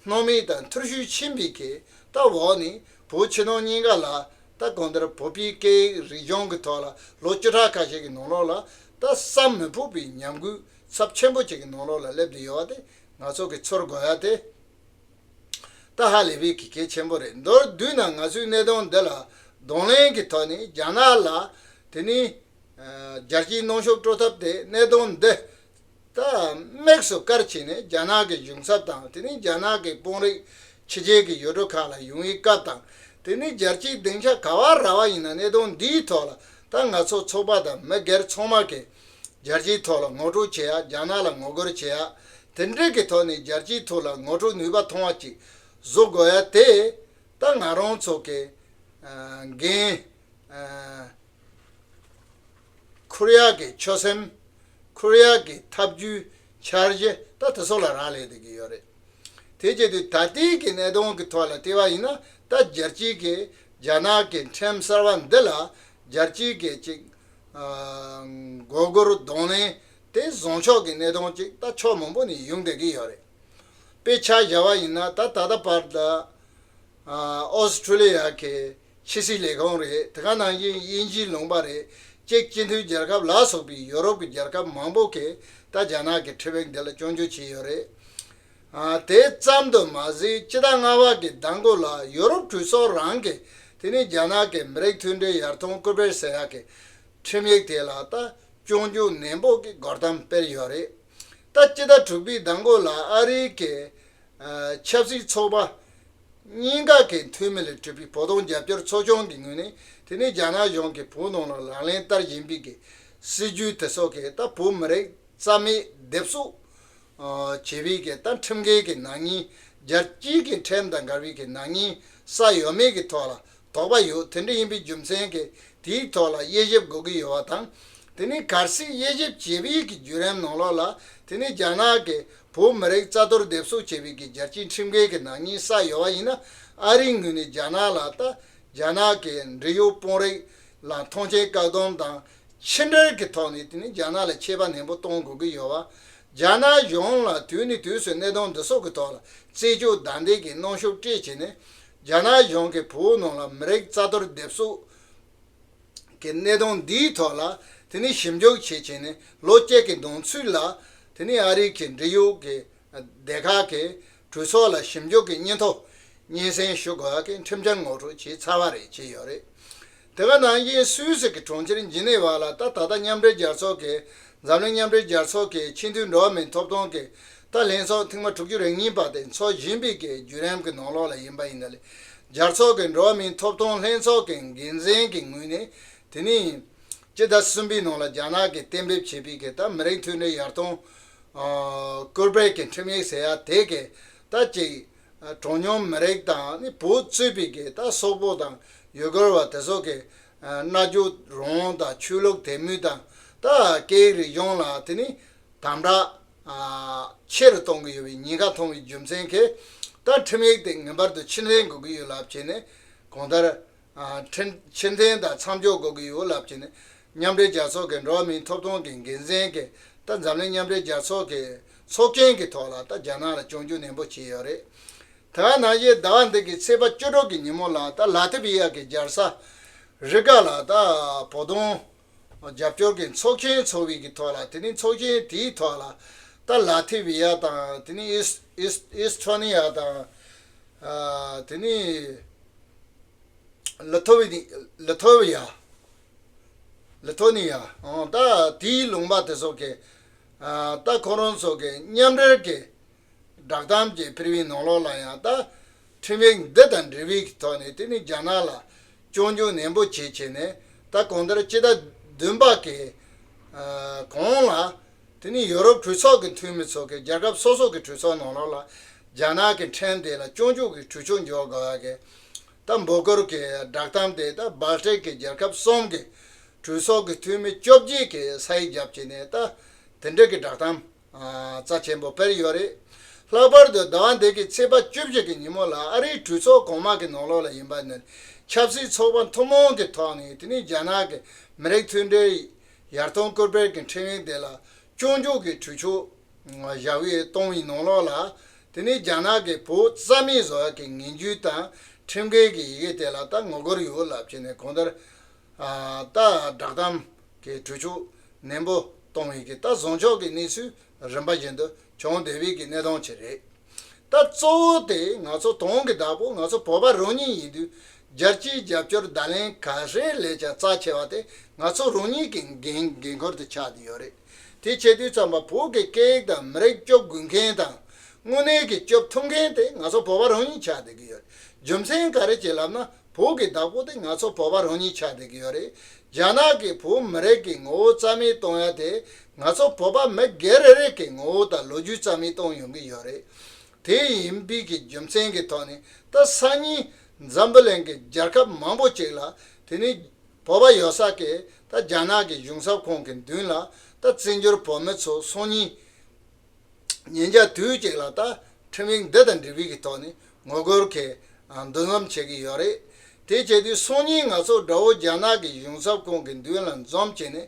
སྣང་མེད་དང་འཐུར་ཞིག་ཕྱིན་པའི་གི་ད་འོག་ནས་བོད་ཕྱི་ནང་གཉིས་ཀ་ལ། ད་གང་ལྟར་བོད་པའི་སྐད་ཡིག་རིག་གཞུང་གི་ཐོག་ལ་ལོ་བཅུ་ཕྲག་ཁ་ཤས་ཀྱི་ནང་ལོགས་ལ་ད་བསམ་མི་ཕོད་པའི་ཉམས་རྒུད་ཚབས་ཆེན་པོ་ཅིག་གི་ནང་ལོགས་ལ་སླེབས་བསྡད་ཡོད་པ་དེ་ང་ཚོ་གིས་ཚོར་དགོས་ཡ་དེ། ད་ཧ་ལས་པའི་གི་གལ་ཆེན་པོ་རེད། མདོར་བསྡུས་ན་ང་ཚོའི་གནད་དོན་འདི་ལ་གདོང་ལེན་གྱི་ཐོག་ནས་རྒྱ་ནག་ལ། དེ་ནི་ཨ་རྒྱལ་སྤྱིའི་གནོན་ཤུགས་སྤྲོད་ཐབས་དེ། གནད་དོན་འདི་ད་དམིགས་སུ་བཀར་བྱས་ནས་རྒྱ་ནག་གི་གཞུང་ཚབ་དང་། དེ་ནི་རྒྱ་ནག་གི་དཔོན་རིགས་ ཕྱི་རྒྱལ་གྱི་ཡུལ་གྲུ་ཁག་ལ་ཡོང་བའི་སྐབས་དང་། དེ་ནས་རྒྱལ་སྤྱིའི་སྡིངས་ཆ་ག་བ་རག་པ་ཡིན་ན་གནད་དོན་འདིའི་ཐོག་ལ་ད་ང་ཚོ་ཚོགས་པ་དང་མི་སྒེར་ཚང་མ་གིས་རྒྱལ་སྤྱིའི་ཐོག་ལ་ངོ་སྤྲོད་བྱེད་ཡ། རྒྱ་ནག་ལ་ངོ་རྒོལ་བྱེད་ཡ། དེ་འདྲའི་གི་ཐོག་ནས་རྒྱལ་སྤྱིའི་ཐོག་ལ་ངོ་སྤྲོད་ནུས་པ་ཐོན་པ་ཅིག་བཟོ་དགོས་ཡ་དེ། ད་ང་རང་ཚོ་གི་ཨ་འགན་ཨ་འཁུར་ཡག་གི་ཆོད་སེམས། འཁུར་ཡག་གི་ཐབས་ཇུས། འཆར་གཞི་ད་དེ་ཚོ་ལ་རག་ལས་བསྡད་ཀྱི་ཡོད་རེད། དེ་བྱེད་དུས་ད་ལྟའི་གི་གནད་དོན་གྱི་ཐོག་ལ་བལྟས་པ་ཡིན་ན། ད་རྒྱལ་སྤྱིའི་གི་རྒྱ་ནག་གི་ཁྲིམས་གསར་བ་འདི་ལ་རྒྱལ་སྤྱིའི་གི་ཅིག་ཨ་མགོ་སྒུར་གདོང་ལེན་དེ་བཟང་ཕྱོགས་ཀྱི་གནད་དོན་ཅིག་ད་ཕྱོགས་མང་པོ་ནས་ཡོང་བསྡད་ཀྱི་ཡོད་རེད། དཔེ་ཆ་བཞག་པ་ཡིན་ན། ད་ད་ལྟ་བར་དུ་ཨ་ཨོ་སི་ཁྲུ་ལི་ཡ་གི་ཕྱི་སྲིད་ལས་ཁུངས་རེད། དེ་ག་ནང་བཞིན་དབྱིན་ཇིའི་ལུང་པ་རེད། ཅེཀ་སྤྱི་མཐུན་རྒྱལ་ཁབ་ལ་སོགས་པའི་ཡོ་རོབ་ཀྱི་རྒྱལ་ཁབ་མང་པོ་གིས་ད་རྒྱ་ནག་གི་ཁྲིམས་ཡིག་འདི་ལ་སྐྱོན་བརྗོད་བྱས་ཡོད་རེད། ཨ་དེ་ཙམ་དུ་མ་ཟད། སྤྱི་ཟླ་ལྔ་པ་གི་ཟླ་མགོ་ལ་ཡོ་རོབ་གྲོས་ཚོགས་རང་གིས་དེ་ནས་རྒྱ་ནག་གི་མི་རིགས་མཐུན་སྒྲིལ་ཡར་ཐོན་སྐུལ་སྤེལ་ཟེར་ཡག་གི་ཁྲིམས་ཡིག་དེ་ལ་ད་སྐྱོན་བརྗོད་ནན་པོ་གི་སྒོ་བསྡམས་སྤེལ་ཡོད་རེད། ད་སྤྱི་ཟླ་དྲུག་པའི་ཟླ་མགོ་ལ་ཨ་རིའི་གི་ཨ་ཆབ་སྲིད་ཚོགས་པ་གཉིས་ཀ་གི་འཐུས་མི་ལས་གྲུབ་པའི་བོད་དོན་རྒྱབ་སྐྱོར་ཚོགས་ཆུང་གི་ངོས་ནས། དེ་ནས་རྒྱ་ནག་གཞུང་གིས་བོད་ནང་ལ་ལག་ལེན་བསྟར་བཞིན་པའི་གི་སྲིད་ཇུས་དེ་ཚོ་གིས་ད་བོད་མི་རིགས་རྩ་མེད་སྡེབ་གསོག་ཨ་བྱེད་པའི་གི་ད་ཁྲིམས་འགལ་གྱི་ནག་ཉེས། རྒྱལ་སྤྱིའི་གི་ཁྲིམས་དང་འགལ་བའི་གི་ནག་ཉེས་བསགས་ཡོད་མེད་ཀྱི་ཐོག་ལ་དོགས་པ་ཡོད། དེ་འདྲ་ཡིན་པའི་རྒྱུ་མཚན་གྱིས་དེའི་ཐོག་ལ་དབྱེ་ཞིབ་དགོས་ཀྱི་ཡོད་པ་དང་། དེ་ནས་གལ་སྲིད་དབྱེ་ཞིབ་བྱེད་པའི་གི་བརྒྱུད་རིམ་ནང་ལོགས་ལ། དེ་ནས་རྒྱ་ནག་གིས་བོད་མི་རིགས་རྩ་གཏོར་སྡེབ་གསོག་བྱེད་པའི་གི་རྒྱལ་སྤྱིའི་ཁྲིམས་འགལ་གྱི་ནག་ཉེས་བསགས་ཡོད་པ་ཡིན་ན། ཨ་རིའི་ངོས་ནས་རྒྱ་ནག་ལ་ད་རྒྱ་ནག་གི་འབྲེལ་ཡོད་དཔོན་རིགས་ལ་མཐོང་མཆན་བཀག་སྡོམ་དང་ཕྱི་འབྲེལ་གྱི་ཐོག་ནས་དེ་ནས་རྒྱ་ནག་ལ་ཆད་པ་ནན་པོ་གཏོང་དགོས་ཀྱི་ཡོད་པ། རྒྱ་ནག་གཞུང་ལ་དུས་ནས་དུས་སུ་གནད་དོན་འདི་སོགས་ཀྱི་ཐོག་ལ་རྩད་གཅོད་བདའ་འདེད་ཀྱི་གནོན་ཤུགས་སྤྲད་བྱས་ནས། རྒྱ་ནག་གཞུང་གིས་བོད་ནང་ལ་མི་རིགས་རྩ་གཏོར་སྡེབ་གསོག་གི་གནད་དོན་འདིའི་ཐོག་ལ་དེ་ནས་ཞིབ་འཇུག་བྱས་བྱས་ནས། ལོ་གཅིག་གི་ནང་ཚུད་ལ་དེ་ནས་ཨ་རིའི་གི་འབྲེལ་ཡོད་ཀྱི་སྡེ་ཁག་གི་གྲོས་ཚོགས་ལ་ཞིབ་འཇུག་གི་སྙན་ཐོ་སྙན་སེང་ཞུ་དགོས་ཡག་གི་ཁྲིམས་འཆར་ངོ་སྤྲོད་བྱས་ཚར་བ་རེད། བྱས་ཡོད་རེད། དེ་ག་ནང་བཞིན་སུད་སི་གི་གྲོང་ཁྱེར་ཇི་ནི་ཝ་ལ་ད་ད་ལྟ་མཉམ་འབྲེལ་རྒྱལ་ཚོགས་ཀྱི། འཛམ་གླིང་མཉམ་འབྲེལ་རྒྱལ་ཚོགས་ཀྱི་ཆེས་མཐོའི་འགྲོ་བ་མིའི་ཐོབ་ཐང་གི་ད་ལྷན་ཚོགས་ཐེངས་མ་དྲུག་ཅུ་རེ་གཉིས་པ་དེ་འཚོགས་བཞིན་པའི་གི་བརྒྱུད་རིམ་གྱི་ནང་ལོགས་ལ་ཡིན་པ་ཡིན་ན་ལས། རྒྱལ་ཚོགས་ཀྱི་འགྲོ་བ་མིའི་ཐོབ་ཐང་ལྷན་ཚོགས་ཀྱི་འགན་འཛིན་གྱི་ངོས་ནས། དེ་ནས་སྤྱི་ཟླ་གསུམ་པའི་ནང་ལ་རྒྱ་ནག་གིས་གཏན་འབེབས་བྱས་པའི་གི་ད་མི་རིགས་མཐུན་སྒྲིལ་ཡར་ཐོན་ཨ་སྐུལ་སྤེལ་གྱི་ཁྲིམས་ཡིག་ཟེར་ཡ་དེ་གིས་ད་ཅིག་གྲངས་ཉུང་མི་རིགས་དང་ནི་བོད་གཙོས་པའི་གི་ད་སོག་པོ་དང་ཡུ་གུར་བ་དེ་ཚོ་གི་ཨ་རྣལ་འབྱོར་རང་དབང་དང་ཆོས་ལུགས་དད་མོས་དང་། ད་སྐད་ཡིག་རིག་གཞུང་ལ་དེ་ནི་དམ་དྲག་ཨ་ཆེ་རུ་གཏོང་གི་ཡོད་པའི་ཉེན་ཁ་མཐོང་བའི་རྒྱུ་མཚན་གྱིས། ད་ཁྲིམས་ཡིག་དེ་ངེས་པར་དུ་ཕྱིར་འཐེན་དགོས་ཀྱི་ཡོད་ལབ་བྱས་ནས། གང་ལྟར་ཨ་ཕྱིར་འཐེན་དང་མཚམས་འཇོག་དགོས་ཀྱི་ཡོད་ལབ་བྱས་ནས། མཉམ་འབྲེལ་རྒྱལ་ཚོགས་ཀྱི་འགྲོ་བ་མིའི་ཐོབ་ཐང་གི་འགན་འཛིན་གྱིས་ད་འཛམ་གླིང་མཉམ་འབྲེལ་རྒྱལ་ཚོགས་ཀྱི་ཚོགས་ཆེན་གྱི་ཐོག་ལ་ད་རྒྱ་ནག་ལ་སྐྱོན་བརྗོད་ནན་པོ་བྱས་ཡོད་རེད། དེ་ག་ནང་བཞིན་ཟླ་བ་འདི་གི་ཚེས་པ་བཅུ་དྲུག་གི་ཉིན་མོ་ལ་ད་ལ་ཐི་བི་ཡ་གི་རྒྱལ་ས་རི་ག་ལ་ད་བོད་དོན་རྒྱབ་སྐྱོར་གྱི་ཚོགས་ཆེན་ཚོགས་པའི་གི་ཐོག་ལ། དེ་ནས་ཚོགས་ཆེན་དེའི་ཐོག་ལ་ད་ལ་ཐི་བི་ཡ་དང་། དེ་ནས་ཨིས་ཨིས་ཨིས་ཐོ་ནི་ཡ་དང་། ཨ་དེ་ནས་ལི་ཐོ་བི་ནི་ལི་ཐོ་བི་ཡ། ལི་ཐོ་ནི་ཡ། ཨང་། ད་དེའི་ལུང་པ་དེ་ཚོ་གི་ཨ་ད་ཁོ་རང་ཚོ་གི་མཉམ་འབྲེལ་གྱི་བསྒྲགས་གཏམ་གྱི་ཕུལ་བའི་ནང་ལོགས་ལ་ཡང་། ད་ཁྲིམས་ཡིག་འདི་དང་འབྲེལ་བའི་ཐོག་ནས་དེ་ནི་རྒྱ་ནག་ལ་སྐྱོན་བརྗོད་ནན་པོ་བྱེད་བྱས་ནས། ད་གང་ལྟར་སྤྱི་ཟླ་བདུན་པ་གི་ཨ་གོང་ལ་དེ་ནི་ཡོ་རོབ་གྲོས་ཚོགས་ཀྱི་འཐུས་མི་ཚོ་གིས་རྒྱལ་ཁབ་སོ་སོ་གི་གྲོས་ཚོགས་ནང་ལོགས་ལ་རྒྱ་ནག་གི་ཁྲིམས་དེ་ལ་སྐྱོན་བརྗོད་ཀྱི་གྲོས་ཆོད་འཇོག་དགོས་ཡ་གི་ད་འབོད་སྐུལ་གྱི་བསྒྲགས་གཏམ་དེ། ད་སྦལ་ཏིག་གི་རྒྱལ་ཁབ་གསུམ་གྱི་གྲོས་ཚོགས་ཀྱི་འཐུས་མི་བཅོ་བརྒྱད་ཀྱིས་ས་ཡིག་བརྒྱབ་བྱས་ནས། ད་དེ་འདྲ་གི་བསྒྲགས་གཏམ་ཨ་རྩ་ཆེན་པོ་སྤེལ་ཡོད་རེད། ལྷག་པར་དུ་ཟླ་བ་འདི་གི་ཚེས་པ་བཅུ་བཞི་གི་ཉིན་མོ་ལ་ཨ་རིའི་གྲོས་ཚོགས་གོང་མ་གི་ནང་ལོགས་ལ་ཡིན་པ་ནི། ཆབ་སྲིད་ཚོགས་པ་ཐུན་མོང་གི་ཐོག་ནས་དེ་ནི་རྒྱ་ནག་གི་མི་རིགས་མཐུན་སྒྲིལ་ཡར་ཐོན་སྐུལ་སྤེལ་གྱི་ཁྲིམས་ཡིག་དེ་ལ་སྐྱོན་བརྗོད་ཀྱི་གྲོས་ཆོད་བཞག་པའི་གཏོང་བའི་ནང་ལོགས་ལ། དེ་ནི་རྒྱ་ནག་གིས་བོད་རྩ་མེད་བཟོ་ཡག་གི་ངན་ཇུས་དང་ཁྲིམས་འགལ་གྱི་ཡི་གེ་དེ་ལ་ད་ངོ་རྒོལ་ཡོད་ལབ་བྱས་ནས། གང་ལྟར་ཨ་ད་བསྒྲགས་གཏམ་གྱི་གྲོས་ཆོད་ནན་པོ་གཏོང་བའི་གི་ད་བཟང་ཕྱོགས་ཀྱི་གནས་ཚུལ་རིམ་པ་བཞིན་དུ་བྱུང་བསྡད་པའི་གི་གནད་དོན་ཅིག་རེད། ད་གཙོ་བོ་དེ་ང་ཚོ་དོན་གྱི་བདག་པོ་ང་ཚོ་བོད་པ་རང་ཉིད་ཡིན་དུས། རྒྱལ་སྤྱིའི་རྒྱབ་སྐྱོར་བརྡ་ལན་ག་རེ་སླེབས་ཀྱང་རྩ་ཆེ་བ་དེ་ང་ཚོ་རང་ཉིད་ཀྱི་འགན་འགན་ཁུར་དུ་ཆགས་བསྡད་ཡོད་རེད། དེ་བྱེད་དུས་ཙམ་པ་བོད་ཀྱི་སྐད་ཡིག་དང་མི་རིགས་སྐྱོབ་དགོས་མཁན་དང་ དངོས་གནས་ཀྱི་སྐྱོབ་ཐུབ་མཁན་དེ་ང་ཚོ་བོད་པ་རང་ཉིད་ཆགས་བསྡད་ཀྱི་ཡོད་རེད། རྒྱུ་མཚན་ག་རེ་བྱས་ལབ་ན། བོད་ཀྱི་བདག་པོ་དེ་ང་ཚོ་བོད་པ་རང་ཉིད་ཆགས་བསྡད་ཀྱི་ཡོད་རེད། རྒྱ་ནག་གིས་བོད་མི་རིགས་ཀྱི་ངོ་བོ་རྩ་མེད་གཏོང་ཡ་དེ། ང་ཚོ་བོད་པ་མི་སྒེར་རེ་རེ་གི་ངོ་བོ་དང་ལོ་རྒྱུས་རྩ་མེད་གཏོང་ཡོང་གི་ཡོད་རེད། དེ་ཡིན་པའི་གི་རྒྱུ་མཚན་གྱི་ཐོག་ནས། ད་སང་ཉིན་འཛམ་བུ་གླིང་གི་རྒྱལ་ཁབ་མང་པོ་ཅིག་ལ། དེ་ནི་བོད་པ་ཡོད་ས་གི་ད་རྒྱ་ནག་གི་གཞུང་ཚབ་ཁང་གི་མདུན་ལ། ད་བཙན་བྱོལ་བོད་མི་ཚོ་སང་ཉིན་ཉིན་རྒྱབ་དུས་གཅིག་ལ། ད་ཁྲིམས་ཡིག་འདི་དང་འབྲེལ་བའི་གི་ཐོག་ནས་ངོ་རྒོལ་གྱི་འདུ་འཛོམས་བྱེད་ཀྱི་ཡོད་རེད། དེ་བྱེད་དུས་སང་ཉིན་ང་ཚོ་དགྲ་བོ་རྒྱ་ནག་གི་གཞུང་ཚབ་ཁང་གི་མདུན་ལ་འཛོམས་བྱས་ནས།